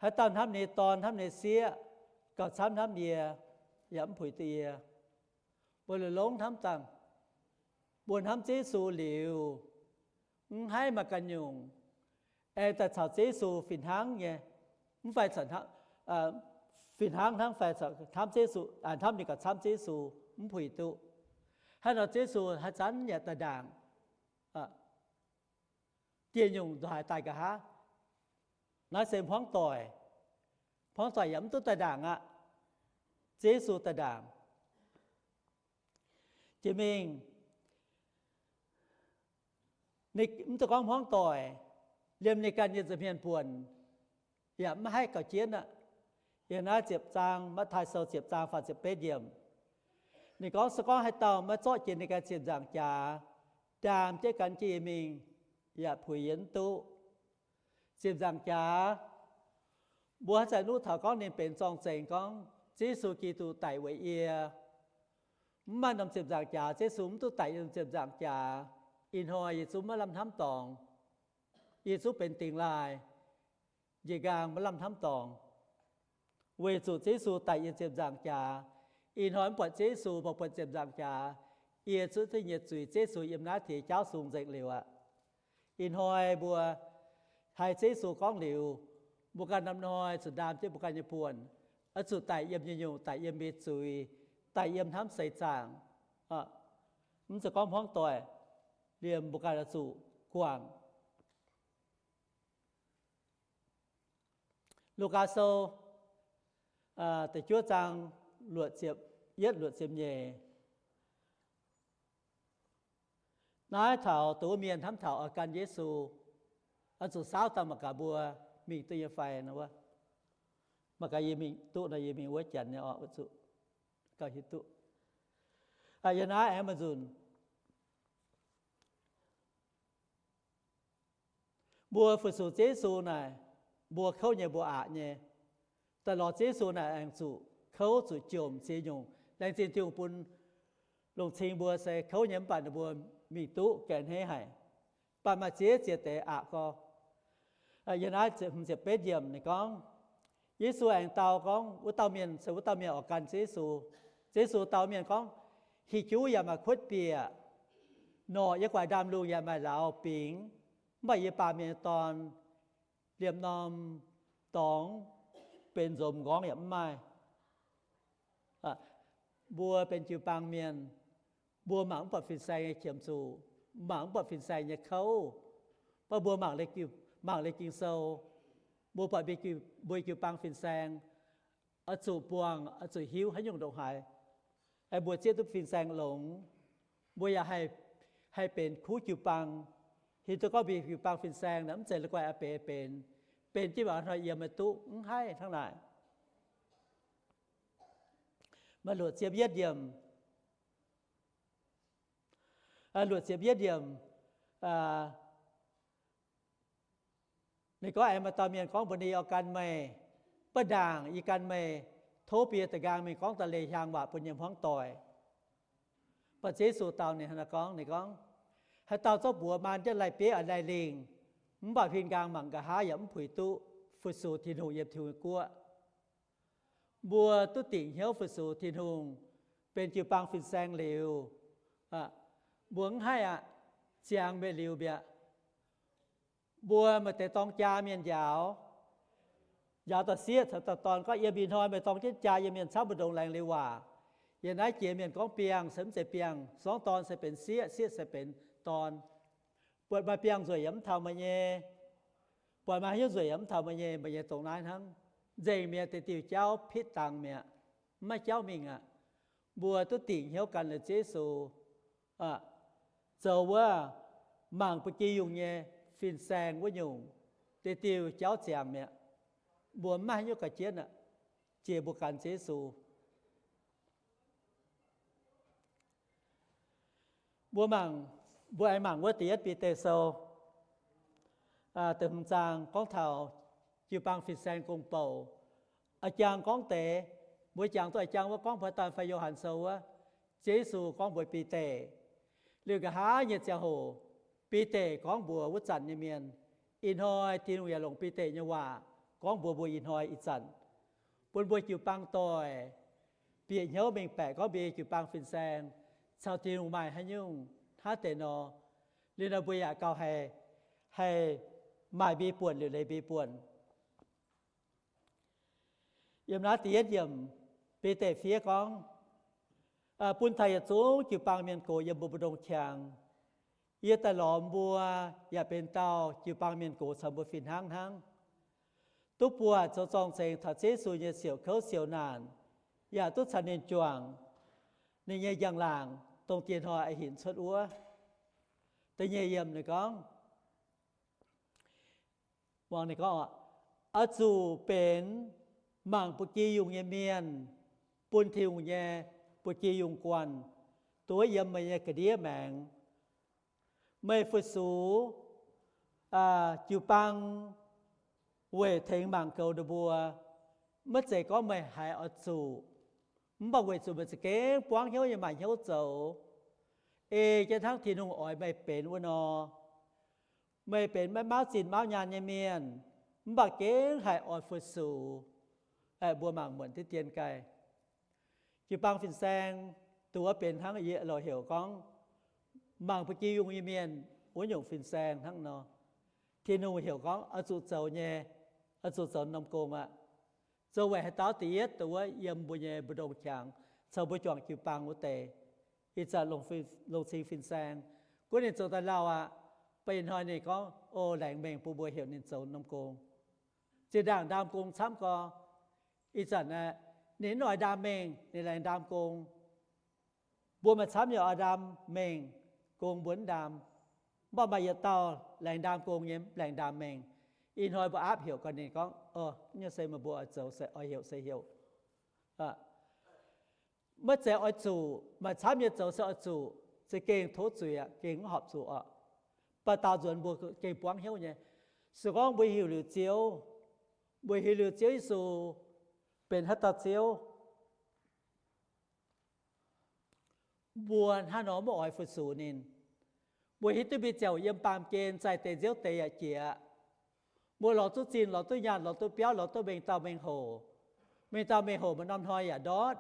Haaix dauh hnamv ninh dorn hnamv ninh sieqv gauh camv hnamv yie, yaac mv puix duqv yie. Mbuo longx-longx hnamv dangh, mbuo hnamv Yesu liuz, mv haih maaih ganh nyungc, aengx daaih caux Yesu fih hnangv nyei, mv fai fih hnangv hnangv fai hnamv Yesu, hnamv ninh gauh camv Yesu, mv puix duqv. Haaix nor Yesu haaix zanc yaac daaih ndaangc, dieh nyungc nzuonx haaix daaih nqa'haav. Naaiv se hmuangv doic. Hmuangv doic yaac mv duqv daaih ndaangc aqv. Yesu daaih ndaangc. Jiex mingh, ninh mv duqv gorngv hmuangv doic, liemh ninh ganh nyei nza'hmien buonc yaac mv haih gauh jienv aqv. Yiem naaiv ziepc zaang, Matv^taai Sou ziepc zaang faah ziepc betv yiemc, ninh gorngv, se gorngv haaix dauh maiv zorqv jiex ninh ganh ziepc nzaangc jaax, ndaam jienv gan jienv yie mingh, yaac puix yie mv duqv. Ziepc nzaangc jaax, mbuo haaix zanc nuqv taux gorngv ninh benx zorng-zengx gorngv Yesu Giduc daic weic yie, mv maaih norm ziepc nzaangc jaax, Yesu mv duqv daic yiem ziepc nzaangc jaax, ih hnoi yie zungv maiv lamh hnamv dorngx. Yie zungv benx dingx laaih, njiec nqaang maiv lamh hnamv dorngx. Weic zuqc Yesu daic yiem ziepc nzaangc jaax, ih hnoi mv buatc Yesu, mv buatc ziepc nzaangc jaax, yie zungv duqv nyei zuiz Yesu yiem naaiv taux jaauv sung nzengc liuz aqv. Ih hnoi mbuo haih Yesu gorngv liuz, mbuo ganh norm hnoi zuqc ndaam jienv mbuo ganh nyei buonc, oix zuqc daic yiem nyei nyungc, daic yiem mbuo zuiz, daic yiem hnamv seix zaangc. Mv zeiz gorngv hmuangv doic, liemh mbuo ganh oix zuqc guangc. Lugaa Sou da'juov zaang luoqc ziepc yietv luoqc ziepc nyeic. Naaiv taux dongh wuov mienh hnamv taux oix gan Yesu, oix zuqc saauv dangh mangc gaax mbuo mingh duqv nyei fai nor wuov. Mangc gaax yie mingh duqv nor yie mingh wuov janx nyei oc, zuqc gauh hiuv duqv. Yiem naaiv aengx maaih nzunc mbuo fu-sux Yesu naaic, mbuo kouv nyei mbuo aqc nyei. Daaih lorz Yesu naaic aengx zuqc kouv zuqc jomc ziex nyungc. Laengz zingh Tin-Hungh bun longc cing mbuo se kouv nyei mv baac ninh mbuo mingh duqv gaengh hneiv haic. Mv baac maaih ziex ziex deix aqc gorx. Yiem naaiv ziepc betv yiemc ninh gorngv, Yesu aengx dau gorngv wuov dauh mienh se wuov dauh mienh oix gan Yesu. Yesu dau mienh gorngv, Hih juv yaac maaih kuotv bieqc, norqc yiem guaix ndaamv-lungh yaac maaih lauz bingx, mv baac yie, Baamh Mienh nyei Dorn, liemh norm dorngx benx nzomz nqorngv yaac mv maaih. Mbuo benx jiu-baang mienh, mbuo mangc mv buatc fin-saeng nyei qiemx zuqc, mangc mv buatc fin-saeng nyei kouv, mv baac mbuo mangc, mangc liuz Ging-Sou, mbuo buatc mbuo jiu-baang fin-saeng oix zuqc buangh, oix zuqc hiuv haaix nyungc ndongc haaix, mbuo zieqv duqv fin-saeng longx. Mbuo yaac haih benx kuv jiu-baang. Hiuv duqv gorngv mbuo jiu-baang fin-saeng naaic mv zeiz la'guaih a'beix benx, benx jienv mv baac hnoi yiem maiv duqv, mv haih hnangv naaic. Maaih luoqc ziepc yietv yiemc, luoqc ziepc yietv yiemc, ninh gorngv, Aengx maaih dauh mienh gorngv mbuox ninh, Yie oix gan meih, mv baac ndaangc yie gan meih, tov bun yie da'nqaang mingh gorngv da'leiz hiaang waac bun yie nyei hmuangv doic. Mv baac Yesu dau ninh hnangv naaiv gorngv, ninh gorngv, Haaix dauh zorqv buoz maan jienv lai-bieiv oix laih lingh, mv baac huin nqaang mangc nqa'haav yaac mv puix duqv fu-sux Tin-Hungh yiem Tin-Hungh nyei guoqv. Mbuo duqv dingc hnyouv fu-sux Tin-Hungh, benx jiu-baang fin-saeng liuz, mbuo mv haih aqv, ziangx mbuo liuz mi'aqv. Mbuo maaih deix dorng jaa mienh njaaux, njaaux dauh sieqv caux dauh dorn gorngv, Yiem ih hnoi meih dorng jienv jaa yiem mienh camv mbu'ndongx laengz liuz waac. Yiem naaiv jiex mienh gorngv biangh se mv zeiz biangh, sorngv dorn se benx sieqv, sieqv se benx dorn. Buatc maaih biangh nzueic yaac mv taux meih nyei, buatc maaih haaix nyungc nzueic yaac mv taux meih nyei, meih nyei dongh naaiv hnangv. Nzengc mi'aqv, deix diuh jauv pitv dangx mi'aqv, mv maaih jauv mingh aqv. Mbuo duqv dingc hnyouv gan liuz Yesu, zoux wuov mangc ba'gi yungh nyei fin-saeng wuov nyungc, deix diuh jauv ziangx mi'aqv. Mbuo mv maaih haaix nyungc ga'jienv aqv, jiex mbuo gan Yesu. Mbuo mangc, mbuo aengx mangc wuov da'yietv Bide Sou. da'hmz zaang gorngv taux jiu-baang fin-saeng gong-bou. A'jang gorngv deix, mbuo jangx duqv a'jang wuov gorngv Bauv^daan fai Yo^han Sou wuov, Ziouv Yesu gorngv mbuox Bide. Liuz nqa'haav nyei ziangh hoc, Bide gorngv mbuox wuov zanc nyei mienh. Ih hnoi Tin-Hungh yaac longc Bide nyei waac gorngv mbuox mbuo ih hnoi ih zanc, bun mbuo jiu-baang doic bieqc hnyouv mengh baeqc gorngv mbuo jiu-baang fin-saeng caux Tin-Hungh maaih haaix nyungc hnangv deix nor. Liuz nor mbuo yaac gauh haih, haih maaih mbi buonc liuz leiz mbi buonc. Yiem naaiv da'yietv yiemc, Bide fiev gorngv, bun taux yietc zungv jiu-baang mienh gox yiem mbuo mbu'ndongx qangx. Yie daaih lorz mbuo yaac benx dauh jiu-baang mienh gox caux mbuo fih hnangv hnangv, duqv buatc zoux zorng-zengx taux Ziouv Yesu nyei siouc kouv siouc naanc, yaac duqv caux ninh juangc ninh nyei njang-laangc, dongh dieh hnoi aengx hinc cuotv wuov. Da'nyeic yiemc ninh gorngv, muangx ninh gorngv, oix zuqc benx mangc ba'gi yungh nyei mienh, bun Tin-Hungh nyei ba'gi yungh guanh, duqv yiem meih nyei ga'ndiev maengx. Meih fu-sux jiu-baang weic tengx mangc goux ninh mbuo. Maiv zeiz gorngv meih haiz oix zuqc, mv baac weic zuqc meih za'gengh buangv hnyouv nyei maaih hnyouv zoux, ei jienv hnangv Tin-Hungh oix meih benx wuov nor. Meih benx maiv maauv zinh maauv nyaanh nyei mienh, mv baac gengh haih oix fu-sux. Mbuo mangc muonc diqv dien gaaih. Jiu-baang fin-saeng duqv benx hnangv yie loz heuc gorngv mangc ba'gi yungh nyei mienh wuov nyungc fin-saeng hnangv nor. Tin-Hungh heuc gorngv oix zuqc zoux nyei, oix zuqc zoux norm gong aqv. Zoux weic haaix dauh da'yietv dongh wuov yiem mbuo nyei mbu'ndongx qangx caux mbuo juangc jiu-baang wuov deix, ih zanc longc cing fin-saeng. Gunv ninh zoux daaih lauh aqv, mv baac ih hnoi ninh gorngv, o, laengz mengh bun mbuo heuc ninh zoux norm gong. Zinh ndaangc ndaam gong camv gorx. Ih zanc aeqv, ninh mv oix ndaam mengh, ninh laengz ndaam gong. Mbuo maaih camv nyei oix ndaam mengh, gong mbuo mv ndaam. Mv baac maaih yietc dauh laengz ndaam gong nyei, mv laengz ndaam mengh. Ih hnoi mbuo aapv heuc gorqv ninh gorngv, o, nyei se meih mbuo oix zoux se oix heuc se heuc. Maiv zeiz oix zuqc, maaih camv nyei zoux se oix zuqc, za'gengh tov zuiz aqv, gengh mv horpc zuqc oc. Mv baac daaux nzuonx mbuo gengh buangv hnyouv nyei. Se gorngv mbuo hiuv liuz Ziouv, mbuo hiuv liuz Ziouv Yesu benx haaix dauh Ziouv, mbuo hnangv nor maiv oix fu-sux ninh. Mbuo hiuv duqv mbuo ziouc yiem baamh gen zaih deix nziouv deix yaac jiex. Mbuo lorz duqv zinh, lorz duqv nyaanh, lorz duqv biauv, lorz duqv mengh dauh mengh hoc. Mengh dauh mengh hoc maaih norm hnoi yaac ndortv.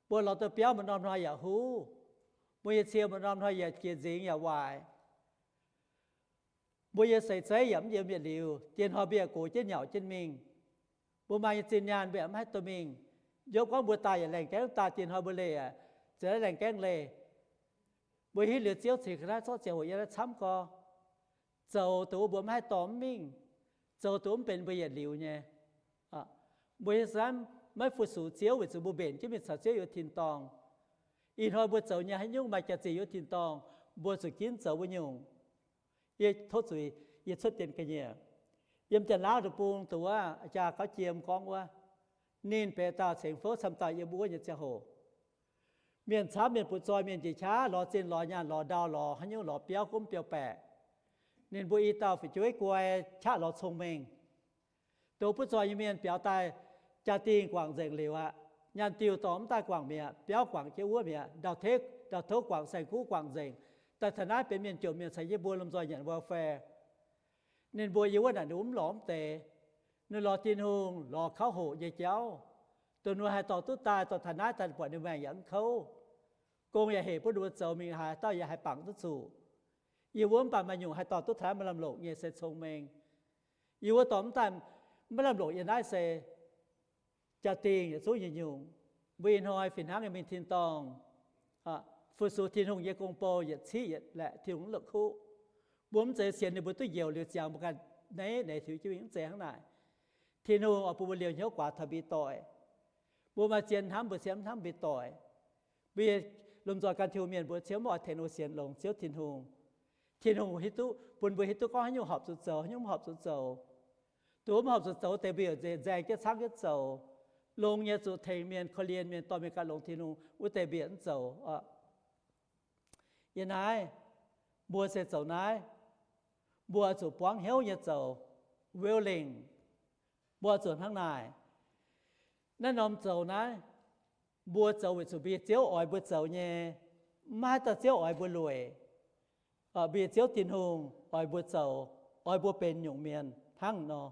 Mbuo lorz duqv biauv maaih norm hnoi yaac huv. Mbuo nyei cie maaih norm hnoi yaac jiex nzingx yaac waaic. Mbuo nyei seix zeiv yaac mv yiem yietc liuz, dien hnoi mbuo yaac gox jienv nyauc jienv mingh. Mbuo maaih nyei zinh nyaanh mbuo yaac mv haih dorh mingh. Njopv gorngv mbuo daaih yaac laengh gaengv daaih, dien hnoi mbuo leih yaac za'naaiv laengh gaengv leih. Mbuo hiuv liuz Ziouv cingx ga'naaiv zorqv ziangh hoc yiem naaiv camv gorx, zoux dongh wuov mbuo mv haih dorh mv mingh, zoux dongh wuov mv benx mbuo yietc liuz nyei. Mbuo hiuv zanv maiv fu-sux Ziouv weic zuqc mbuo mbenc jienv mingh caux Ziouv yiem wuov tin-dorngh. Ih hnoi mbuo zoux nyei haaix nyungc maaih jaax-zinh yiem wuov tin-dorngh, mbuo zuqc ginv zoux wuov nyungc. Yie tov zuiz, yie cuotv dien ga'nyiec. Yiem Janx-Laauv deic-bung dongh wuov jaa gauv jiem gorngv wuov, ninh benx dauh cengx fouv camv dauh yiem wuov nyei ziangh hoc, mienh camv, mienh butv zoih, mienh njiec qaqv lorz zinh lorz nyaanh lorz ndau lorz haaix nyungc lorz biauv gomv biauv-baeqc. Ninh mbuo i dauh fu'jueiv guai qaqv lorz cong-mengh. Dongh butv zoih nyei mienh biaux daaih, jaa-dingh guangc nzengc liuz aqv. Nyaanh diuh dorh mv daaih guangc mi'aqv, biauv guangc jienv wuov mi'aqv, ndau-tov guangc, saeng-kuv guangc nzengc. Daaih taux naaiv benx mienh jomc mienh caux yie mbuo lomh nzoih nyanc welfare. Ninh mbuo yiem wuov naaic ninh mv lorz mv deix. Ninh lorz Tin-Hungh, lorz kauv hoqc nyei jauv, dongh ninh haih dorh duqv daaih, dorh taux naaiv daaih buatc ninh maengc yaac mv kouv. Gong yaac hec bun ninh mbuo zoux mingh, haaix dauh yaac haih bangc duqv zuqc. Yie wuov mv baac maaih nyungc haih dorh duqv taux maiv lamh longc nyei se cong-mengh. Yie wuov dorh mv daaih maiv lamh longc yiem naaiv se jaa-dingh yietc zungv nyei nyungc. Mbuo ih hnoi fih hnangv nyei mingh tin-dorngh, fu-sux Tin-Hungh nyei gong-bou yietc ciqv yietc laeqc Tin-Hungh mv la'kuqv. Mbuo mv zeiz sienx ninh mbuo duqv njoux liuz ziangx mbuo ganh neiv neix tiux jienv mingh, mv zeiz hnangv naaic. Tin-Hungh oix bun mbuo liouh hnyouv guaax taux mbuo doic. Mbuo maaih zien hnamv mbuo sienx hnamv mbuo doic. Mbuo lomh nzoih gan Tin-Hungh mienh mbuo ciouv mv oix tengx ninh mbuo sienx longx Ziouv Tin-Hungh. Tin-Hungh hiuv duqv, bun mbuo hiuv duqv gorngv haaix nyungc horpc zuqc zoux, haaix nyungc mv horpc zuqc zoux. Dongh wuov mv horpc zuqc zoux deix mbuo yaac nzaeng jienv caangv jienv zoux. Longx nyei zuqc tengx mienh, korv-lienh mienh, dorh mienh ganh longx Tin-Hungh, wuov deix mbuo yaac mv zoux. Yiem naaiv, mbuo se zoux naaiv. mbuo oix zuqc buangv hnyouv nyei zoux, willing. Mbuo oix zuqc hnangv naaic. Naaiv norm zoux naaiv, mbuo zoux weic zuqc mbuo nyei Ziouv oix mbuo zoux nyei, mv maaih haaix dauh Ziouv oix mbuo lueic. Mbuo nyei Ziouv Tin-Hungh oix mbuo zoux, oix mbuo benx nyungc mienh hnangv nor.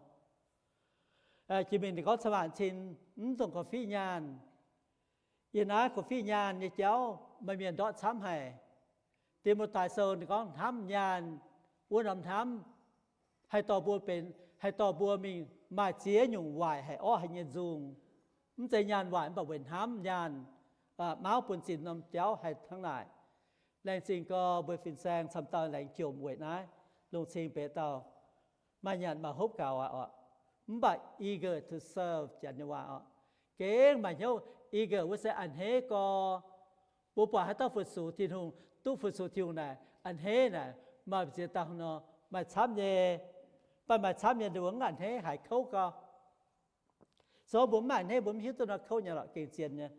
Jiex mingh ninh gorngv cin-maanc cin, mv dungx korv-fiqv nyaanh. Yiem naaiv korv-fiqv nyaanh nyei jauv maaih mienh ndortv camv haic. Ti^mo^tai Sou ninh gorngv hnamv nyaanh wuov norm hnamv haih dorh mbuo benx, haih dorh mbuo mingh maaih ziex nyungc waaic haic, orqv haic nyei nzungh. Mv zeiz nyaanh waaic mv baac weic hnamv nyaanh, mauv bun zinh norm jauv haih hnangv naaic. Laengz zingh gau mbuo fin-saeng camv dauh laengz jomc weic naaiv longc cing beiv dauh maaih nyanc maaih hopv gaux aqv oc. Mv baac eager to serve janx nyei waac oc. Gengh maaih hnyouv eager wuov se a'hneiv gau. Mbuo buatc haaix dauh fu-sux Tin-Hungh, duqv fu-sux Tin-Hungh naaic, a'hneiv naaic, maaih ziex dauh nor, maaih camv nyei. Mv baac maaih camv nyei nduov mv a'hneiv haiz kouv gau. So mbuo mv a'hneiv mbuo mv hiuv duqv nor kouv nyei lorqc, gengh zien nyei.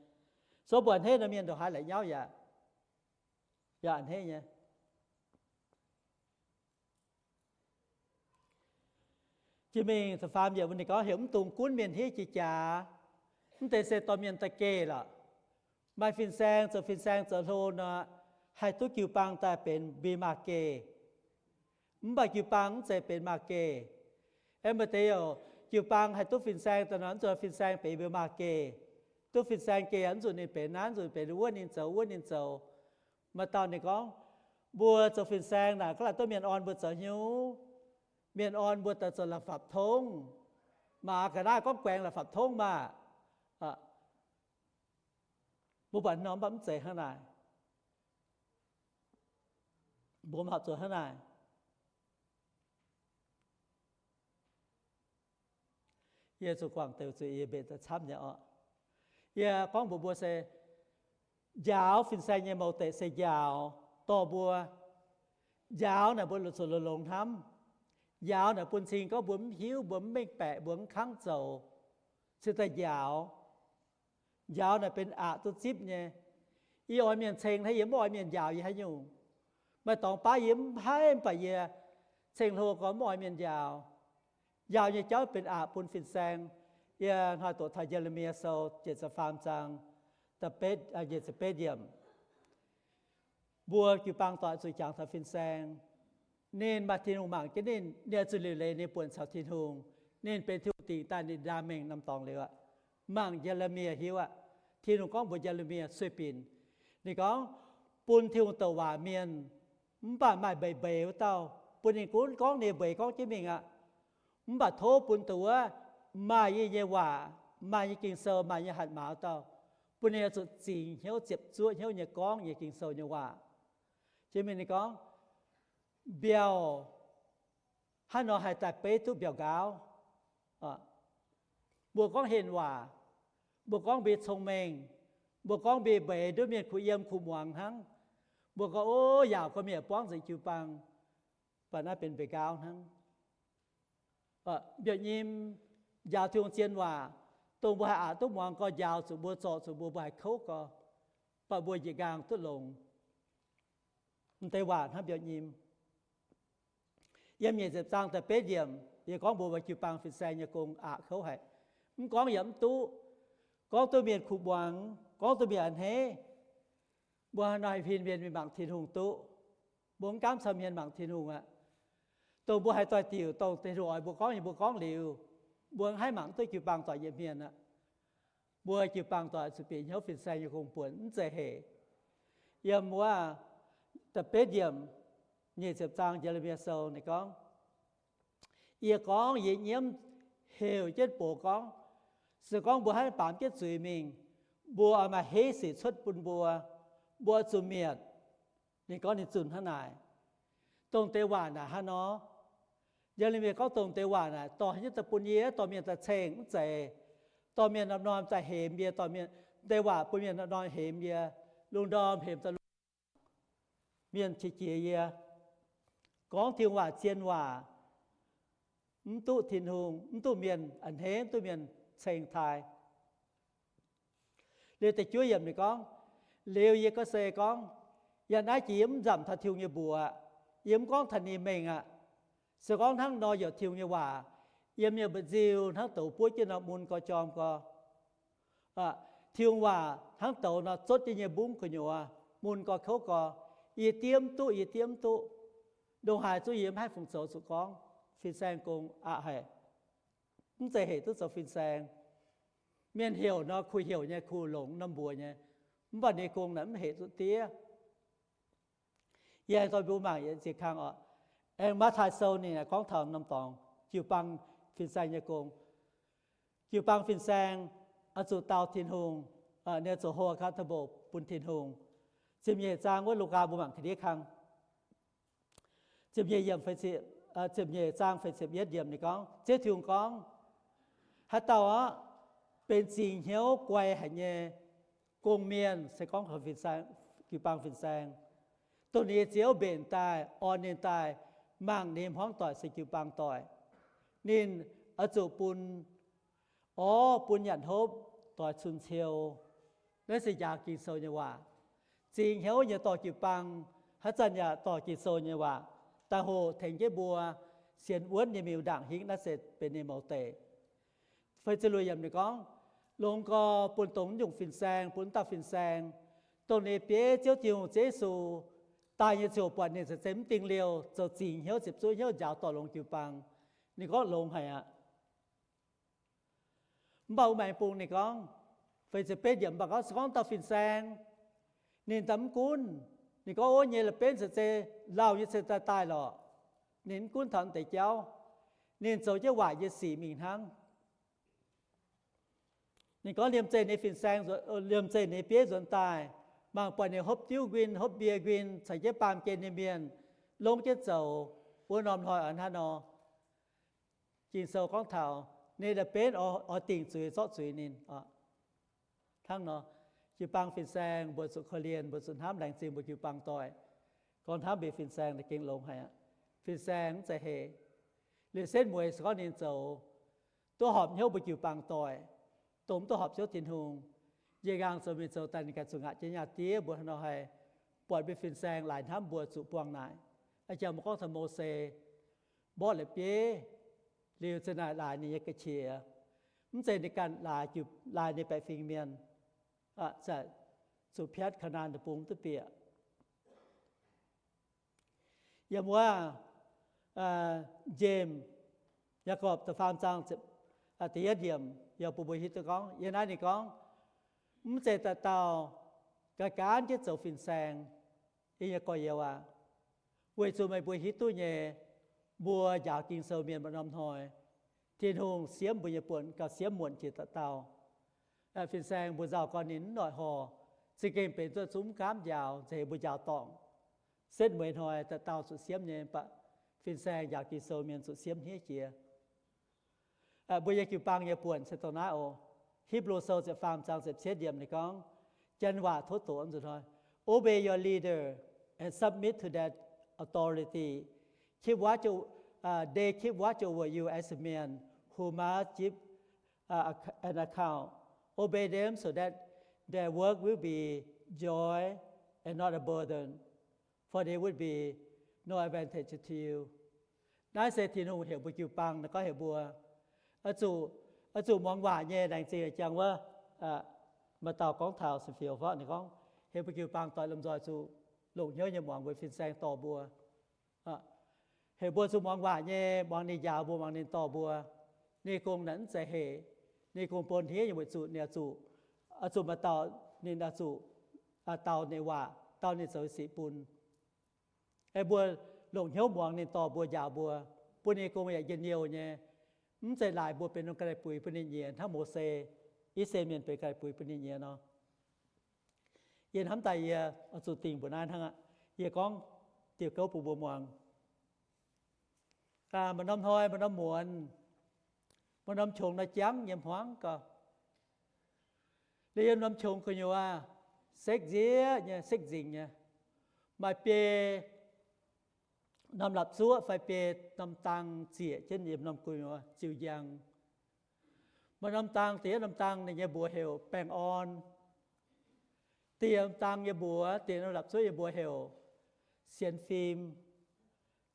So mbuo a'hneiv nor mienh ndongc haaix la'nyauv yaac, yaac a'hneiv nyei. Jiex mingh da'faam yiemc ninh gorngv heuc mv dungx gunv mienh hiev jiex jaax. Mv deix se dorh mienh daaih geh lorqc. Maaih fin-saeng zoux fin-saeng zoux hlo nor, haih duqv jiu-baang daaih benx mbuo nyei maaz-geh. Mv baac jiu-baang mv zeiz benx maaz-geh. Aengx maaih deix youc jiu-baang haih duqv fin-saeng daaih nor, mv zuqc fin-saeng benx mbuo nyei maaz-geh. Duqv fin-saeng geh mv zuqc ninh benx naaiv, mv zuqc benx wuov, ninh zoux wuov, ninh zoux. Maaih dauh ninh gorngv, mbuo zoux fin-saeng naaic, ga'naaiv duqv mienh orn mbuo zoux hnyouv. Mienh orn mbuo daaih zoux la'fapv-tongv. Mangc ga'naaiv gorngv guaengx la'fapv-tongv maah. Mbuo buatc nor mv baac mv zeiz hnangv naaic. Mbuo mv horpc zuqc hnangv naaic. Yie zuqc guangc deix zuqc yie mbenc daaih camv nyei orqc. Yie gorngv mbuox mbuo se njaaux fin-saeng nyei mouz deic se njaaux dorh mbuo. Njaaux naaic mbuo zuqc longx-longx hnamv. Njaaux naaic bun cing gorngv mbuo mv hiuv, mbuo mv mengh baeqc, mbuo mv kangv zoux, cingx daaih njaaux. Njaaux naaic benx aqc duqv zipv nyei. Yie oix mienh ceng hnangv, yie mv oix mienh njaaux yie haaix nyungc. Maaih dorngx baav yie mv haih, mv baac yie ceng hlo gorngv mv oix mienh njaaux. Njaaux nyei jauv benx aqc bun fin-saeng. Yie hnoi doqc taux Ye^le^mi^yaa Sou ziepc faam zaang, nyic ziepc betv yiemc. Mbuo jiu-baang doic zuqc jangx taux fin-saeng. Ninh maaih Tin-Hungh mangc jienv ninh, ninh oix zuqc liuc leiz ninh buonc caux Tin-Hungh. Ninh benx Tin-Hungh dingc daaih ninh ndaam mengh norm dorngx liuz aqv. Mangc Ye^le^mi^yaa hiuv aqv. Tin-Hungh gorngv mbuox Ye^le^mi^yaa sueih binc. Ninh gorngv, bun Tin-Hungh douc waac mienh, mv baac maaih mbeix mbeix wuov dauh, bun ninh gunv gorngv ninh mbeix gorngv jienv mingh aqv. Mv baac tov bun dongh wuov maaih yie nyei waac, maaih yie nyei Ging-Sou, maaih yie nyei hatc maaz dauh, bun ninh oix zuqc zingx hnyouv, ziepc zuoqv hnyouv nyei gorngv yie nyei Ging-Sou nyei waac. Jiex mingh ninh gorngv, mbiauh hnangv nor haih daaih beiv duqv mbiauh nqaauv. Mbuo gorngv henh waac, mbuo gorngv mbuo cong-mengh, mbuo gorngv mbuo mbeix nduov mienh kuh yiem kuh muangx hnangv. Mbuo gorngv, o, yaauc gorngv mienh buangv nzengc jiu-baang, mv baac naaiv benx mbeix nqaauv hnangv. Mbiauh nyim, njaaux Tin-Hungh zien waac, dongh mbuo haih aqc duqv muangx gau, njaaux zuqc mbuo, zorc zuqc mbuo, mbuo haih kouv gau, mv baac mbuo njiec nqaang duqv longx. M'deix waac hnangv mbiauh nyim. Yiem nyic ziepc zaang da'betv yiemc, yie gorngv mbuox mbuo jiu-baang fin-saeng nyei gong aqc kouv haic. Mv gorngv yaac mv duqv. Gorngv duqv mienh kuh muangx, gorngv duqv mienh a'hneiv. Mbuo hnangv nor haih huin mienh mingh mangc Tin-Hungh duqv. Mbuo mv gaamv caux mienh mangc Tin-Hungh aqv. Dongh mbuo haaix doix diuc, dongh Tin-Hungh oix mbuo gorngv nyei mbuo gorngv liuz, mbuo mv haih mangc duqv jiu-baang doic yietc mienh aqv. Mbuo jiu-baang doic zuqc bieqc hnyouv fin-saeng nyei gong-buonc mv zeiz hec. Yiem wuov da'betv yiemc, nyic ziepc zaang Ye^le^mi^yaa Sou ninh gorngv, yie gorngv yie nyiemv heuc jienv box gorngv, se gorngv mbuo haih baamz jienv zuiz mingh, mbuo oix maaih heiv sic cuotv bun mbuo, mbuo zuqc mietc. Ninh gorngv ninh zunh hnangv naaic. Dongh deix waac naaic hnangv nor, Ye^le^mi^yaa gorngv dongh deix waac naaic dorh haaix nyungc daaih bun yie, dorh mienh daaih ceng mv zeiz, dorh mienh norm-norm daaih hemx yie, dorh mienh, deix waac bun mienh norm-norm hemx yie, lungh ndorm hemx daaih lungh, mienh qiex jiez yie. Gorngv Tin-Hungh waac zien waac, mv duqv Tin-Hungh, mv duqv mienh a'hneiv, mv duqv mienh ceng taaih. Liuz da'juov yiemc ninh gorngv, liuz yie gorngv se gorngv, yie naaiv jiex yie mv nzamc taux Tin-Hungh nyei mbuox, yie mv gorngv taux ninh mengh aqv. Se gorngv hnangv nor, yaac Tin-Hungh nyei waac yiem yie mbuo nziu hnangv douz buov jienv nor, mun gau jorm gau. Tin-Hungh waac hnangv douz nor, zotv jienv yie mbuo gu'nyuoz, mun gau kouv gau. Yie diev mv duqv, yie diev mv duqv. Ndongc haaix zungv yie mv haih fungc zoux zuqc gorngv fin-saeng gong aqv haic. Mv zeiz hec duqv zoux fin-saeng. Mienh heuc nor, kuh heuc nyei, kuh longx norm mbuox nyei, mv baac ninh gong naaic mv hec duqv diev. Yie aengx dorh mbuo mangc yietc ziex kang oc. Aengx Matv^taai Sou ninh gorngv taux norm dorngx jiu-baang fin-saeng nyei gong. Jiu-baang fin-saeng oix zuqc dau Tin-Hungh, ninh oix zuqc hold accountable bun Tin-Hungh. Ziepc nyeic zaang wuov, Lugaa, mbuo mangc ga'ndiev kang. Ziepc nyeic yiemc, ziepc nyeic zaang feix ziepc yietv yiemc ninh gorngv, Ziouv Tin-Hungh gorngv, haaix dauh aqv, benx zingx hnyouv guai haic nyei gong-mienh, se gorngv jiu-baang fin-saeng, dongh ninh nyei Ziouv mbenc daaih, orn ninh daaih, mangc ninh hmuangv doic se jiu-baang doic, ninh oix zuqc bun orv, bun nyanc hopv, doix cun-ciou. Naaiv se njaaux Ging-Sou nyei waac. Zingx hnyouv nyei dorh jiu-baang, haaix zanc yaac dorh Ging-Sou nyei waac daaih hoqc tengx jienv mbuo sienx wuonv nyei miuc-ndaangc hingv, naaiv se benx ninh mouz deic. Feix ziepc luoqc yiemc ninh gorngv, longx gau bun dongh wuov nyungc fin-saeng, bun wuov dauh fin-saeng, dongh ninh nyei bieiv Ziouv Tin-Hungh, Ziouv Yesu, daaih nyei ziouc buatc ninh se zeiz mv dingh liouh, zoux zingx hnyouv ziepc zuoqv hnyouv njaaux dorh longx jiu-baang. Ninh gorngv longx haic aqv. Mv baac wuov maengx bung ninh gorngv, feix ziepc betv yiemc mv baac gorngv, se gorngv dauh fin-saeng, ninh daaih mv gunv, ninh gorngv, ov, nyei la'benv se zeiz lauh nyei se daaih daaih lorqc, ninh mv gunv taux deix jauv, ninh zoux jienv waaic nyei sic mingh hnangv. Ninh gorngv liemh zeih ninh fin-saeng, liemh zeih ninh bieiv nzuonx daaih, mangc buatc ninh hopv diuv nquin, hopv mbie nquin, caux jienv baamh gen nyei mienh longx jienv zoux, wuov norm hnoi oix hnangv nor. Ging-Sou gorngv taux ninh la'benv oix dingc zuiz zorqv zuiz ninh. Hnangv nor, jiu-baang fin-saeng mbuo zuqc korv-lienh, mbuo zuqc hnamv laengz zingh mbuo jiu-baang doic. Gorngv hnamv mbuo fin-saeng naaiv gengh longx haic aqv. Fin-saeng mv zeiz hec. Liuz setv mueiz se gorngv ninh zoux duqv horpc hnyouv mbuo jiu-baang doic, dongh mv duqv horpc Ziouv Tin-Hungh, yie nqaang zoux mingh zoux daaih ninh ganh zuqc ngaatc jienv nyaah diev mbuo hnangv nor haih buatc mbuo fin-saeng laaix hnamv mbuo zuqc buangh naaic. A'jangc mbuo gorngv taux Mose, mborqv la'bieiv liuz, za'naaic laaix ninh nyei ga'qiex, mv zeiz ninh ganh laaix, laaix ninh baeqc fingx mienh, zuqc piatv Kaa^naa^an Deic-Bung duqv bieqc. Yiem wuov James, Yaagorpc da'faam zaang da'yietv yiemc, yaac bun mbuo hiuv duqv gorngv, yiem naaiv ninh gorngv, mv zeiz dauh dauh ga'gaanv jienv zoux fin-saeng. Yie nyei gorx-youz aac, weic zuqc meih mbuo hiuv duqv nyei, mbuo njaaux Ging-Sou mienh maaih norm hnoi, Tin-Hungh siemv mbuo nyei buonc gauh siemv muonc jiex dauh dauh. Fin-saeng mbuo nzauh gorn ninh mv noic horh, za'gengh benx zuqc zungv mv gaamv njaaux, nzengc mbuo njaaux dorngc. Setv mueiz hnoi dauh dauh zuqc siemv nyei, mv baac fin-saeng njaaux Ging-Sou mienh zuqc siemv hniev jiex. Mbuo nyei jiu-baang nyei buonc se dongh naaiv oc. Hipv^lu Sou ziepc faam zaang ziepc cietv yiemc ninh gorngv, janx waac tov doqc nzunc hnoi, Obey your leader and submit to their authority. Keep watch, uh, they keep watch over you as a man who must give, uh, an account. Obey them so that their work will be joy and not a burden, for they would be no advantage to you. Naaiv se Tin-Hungh heuc mbuo jiu-baang, ninh gorngv heuc mbuo oix zuqc, oix zuqc muangx waac nyei. Laengz zingh jangx wuov, maaih dauh gorngv taux Sing Fiu fai ninh gorngv, heuc mbuo jiu-baang doic lomh nzoih zuqc longc hnyouv nyei muangx mbuo fin-saeng dorh mbuo. Heuc mbuo zuqc muangx waac nyei, muangx ninh njaaux mbuo, muangx ninh dorh mbuo. Ninh gong naaic mv zeiz hec. Ninh gong bun hniev nyei weic zuqc ninh oix zuqc, oix zuqc maaih dauh, ninh oix zuqc dau ninh waac, dau ninh zoux sic bun. Aengx mbuo longc hnyouv muangx ninh dorh mbuo njaaux mbuo, bun ninh gong yaac njien-youh nyei. Mv zeiz laaix mbuo benx norm ga'naaiv-buix bun ninh nyiex hnangv Mose, I^saa^laa^en Mienh benx ga'naaiv-buix bun ninh nyiex nor. Yie hnamv daaih yie oix zuqc dingh mbuox naaiv hnangv aqv. Yie gorngv diuh gouv bun mbuo muangx. Maaih norm hnoi, maaih norm muonz, maaih norm qongx nor jangv nyei hmuangv gau. Liuz yiem norm qongx gu'nyuoz sekv nzieqv nyei, sekv nzingc nyei. Maaih biei norm lapc zuoqv fai biei norm dang zieqc jienv yiem norm gu'nyuoz ziux njang. Maaih norm dang, da'yietv norm dang ninh nyei mbuox heuc baengh orn. Da'nyeic norm dang nyei mbuox, da'nyeic norm lapc zuoqv nyei mbuox heuc sienx fim.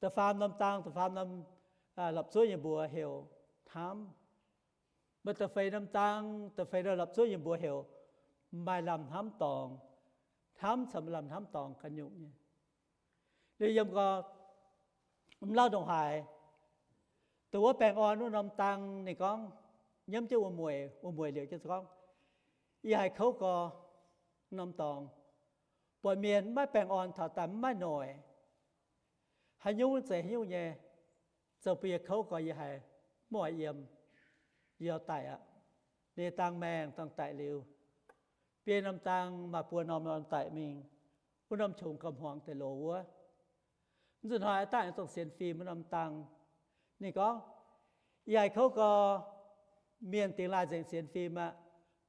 Da'faam norm dang, da'faam norm la'zuov nyei mbuox heuc hnamv. Maaih da'feix norm dang, da'feix norm la'zuov nyei mbuox heuc maaih lamh hnamv dorngx. Hnamv caux maaih lamh hnamv dorngx ganh nyungc nyei. Liuz yiem gau, mv lauh ndongc haaix, dongh wuov baengh orn wuov norm dang ninh gorngv, nyiemv jienv wuom-mueic, wuom-mueic liouc jienv gorngv, yie haiz kouv gau norm dorngx, buatc mienh mv maiv baengh orn taux daaih mv maiv noic, haaix nyungc zeiz haaix nyungc nyei, zoux bun yie kouv gau, yie haiz mv oix yiem, yie daic aqv. Ninh dang maengh dangh daic liuz, biei norm dang maaih buo norm norm daic mingh, wuov norm qongx gauh hmuangx deix loz wuov. Mv zuqc hnoi aav dangh aengx dongh sienx fim wuov norm dang. Ninh gorngv, yie haiz kouv gau, mienh dingx laaih nzengc sienx fim aqv.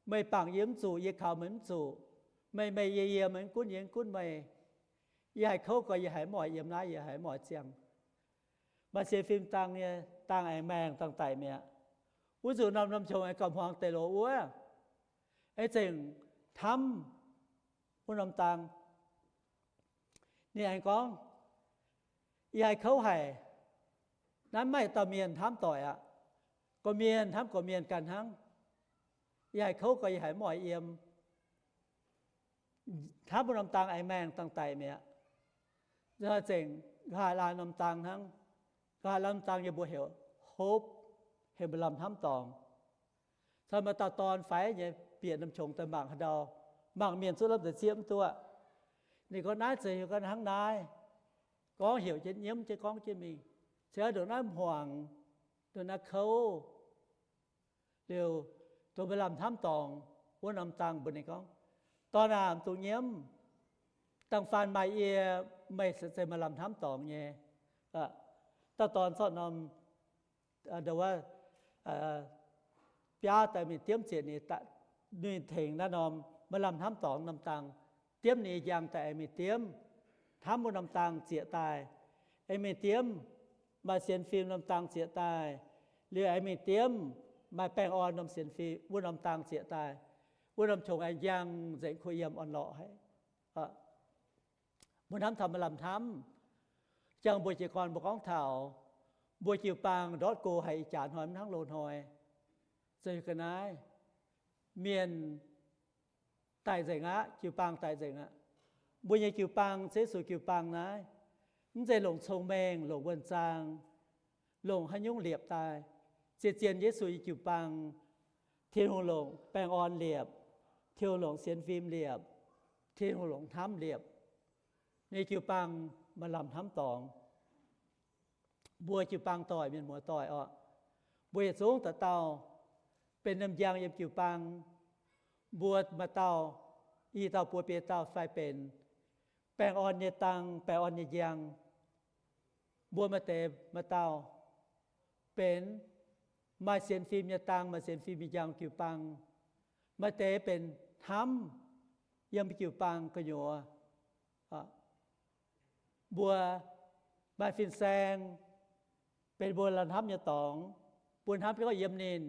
Meih bangc yie mv zuqc, yie kaux meih mv zuqc. Meih meih yie yie, meih mv gunv yie mv gunv meih. Yie haiz kouv gau, yie haiz mv oix yiem naaiv, yie haiz mv oix ziangh. Maaih sienx fim dang nyei, dang aengx maengh dangh daic mi'aqv. Wuov nzunc norm norm qongx aengx gauh hmuangx deix loz wuov, aengx zengc hnamv wuov norm dang. Ninh aengx gorngv, yie haiz kouv haic. Naaiv maiv maaih dauh mienh hnamv doic aqv. Gorqv-mienh hnamv gorqv-mienh ganh hnangv. Yie haiz kouv gau, yie haiz mv oix yiem. Hnamv wuov norm dang aengx maengh dangh daic mi'aqv. Zengc nqa'haav laanh norm dang hnangv. Nqa'haav laanh norm dang yie mbuo heuc hope, heuc maaih lamh hnamv dorngx. Caux maaih dauh dorn faix nyei bieqc norm qongx daaih mangc haaix ndau, mangc mienh zuqc lamh deix zieqv mv duqv. Ninh gorngv naaiv zeiz heuc ganh hnangv naaiv. Gorngv heuc jienv nyiemv jienv gorngv jienv mingh. Cingx ndongc naaiv hmuangx, ndongc naaiv kouv. Liuz, dongh maaih lamh hnamv dorngx wuov norm dang mbuox ninh gorngv, dorn aah, mv dungx nyiemv. Da'faanh maaih yie, meih se zeiz maaih lamh hnamv dorngx nyei. Dauh dorn zorqv norm, ndongc wuov, biaa daaih mingh diemv ziec ninh, ninh tengx naaiv norm maaih lamh hnamv dorngx norm dang, diemv ninh nyei njang daaih aengx mingh diemv hnamv wuov norm dang ziec daaih, aengx mingh diemv maaih sienx fim norm dang ziec daaih, liuz aengx mingh diemv maaih baengh orn norm sienx fim wuov norm dang ziec daaih, wuov norm qongx aengx njang nzengc, kuh yiem orn-lorqc haic. Mbuo hnamv taux maaih lamh hnamv, jangx mbuo jiez gorn mbuo gorngv taux mbuo jiu-baang ndortv go haic, ih jaax hnoi mv hnangv loz-hnoi. Zeiz ga'naaiv, mienh daic nzengc aqv, jiu-baang daic nzengc aqv. Mbuo nyei jiu-baang, Yesu jiu-baang naaiv, mv zeiz longc cong-mengh, longc wuonh zaang, longc haaix nyungc liepc daaih. Zien-zien Yesu nyei jiu-baang, Tin-Hungh longc baengh orn liepc, Tin-Hungh longc sienx fim liepc, Tin-Hungh longc hnamv liepc. Ninh jiu-baang maaih lamh hnamv dorngx. Mbuo jiu-baang doic, mienh muoz doic orqc, mbuo yietc zungv dauh dauh benx norm njang yiem jiu-baang. Mbuo maaih dauh, i dauh buo biei dauh fai benx baengh orn nyei dang, baengh orn nyei njang. Mbuo maaih deix maaih dauh benx maaih sienx fim nyei dang, maaih sienx fim nyei njang jiu-baang. Maaih deix benx hnamv yiem jiu-baang gu'nyuoz. Mbuo maaih fin-saeng benx mbuo la'hnamv nyei dorngx. Mbuo hnamv jienv gorngv yiem ninh,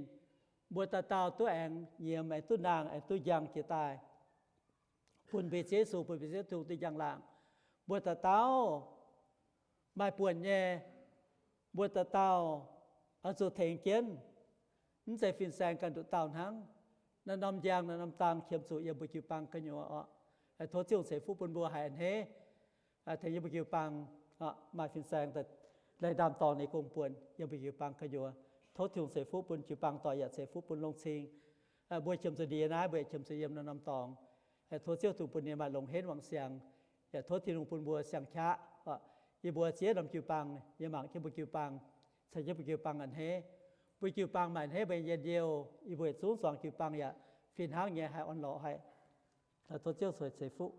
mbuo dauh dauh duqv aengx nyiemz, aengx duqv nangh, aengx duqv njang jiex daaih, bun mbuo Ziouv Yesu, bun mbuo Ziouv Tin-Hungh duqv njang-laangc. Mbuo dauh dauh maaih buonc nyei, mbuo dauh dauh oix zuqc tengx jienv. Mv zeiz fin-saeng ganh nduqc dauh hnangv. Naaiv norm njang, naaiv norm dang qiemx zuqc yiem mbuo jiu-baang gu'nyuoz orqc. Tov Ziouv ceix fuqv bun mbuo haiz a'hneiv, tengx yiem mbuo jiu-baang maaih fin-saeng laih ndaam-dorngx nyei gong buonc yiem mbuo jiu-baang gu'nyuoz. Tov Tin-Hungh ceix fuqv bun jiu-baang doic, yaac ceix fuqv bun Longcing. Mbuo qiemx zuqc ndie naaiv, mbuo yaac qiemx zuqc yiem naaiv norm dorngx. Tov Ziouv Tin-Hungh bun ninh maaih longx henv wangc siangx. Yaac tov Tin-Hungh bun mbuo siang-qaqv. Yie mbuo ziex norm jiu-baang, yie mangc jienv mbuo jiu-baang, caux jienv mbuo jiu-baang a'hneiv. Mbuo jiu-baang maaih a'hneiv mbuo nyei njien-youh, yie mbuo yietc zungv zuangx jiu-baang yaac fih hnangv nyei haih orn-lorqc haic. Tov Ziouv ceix fuqv.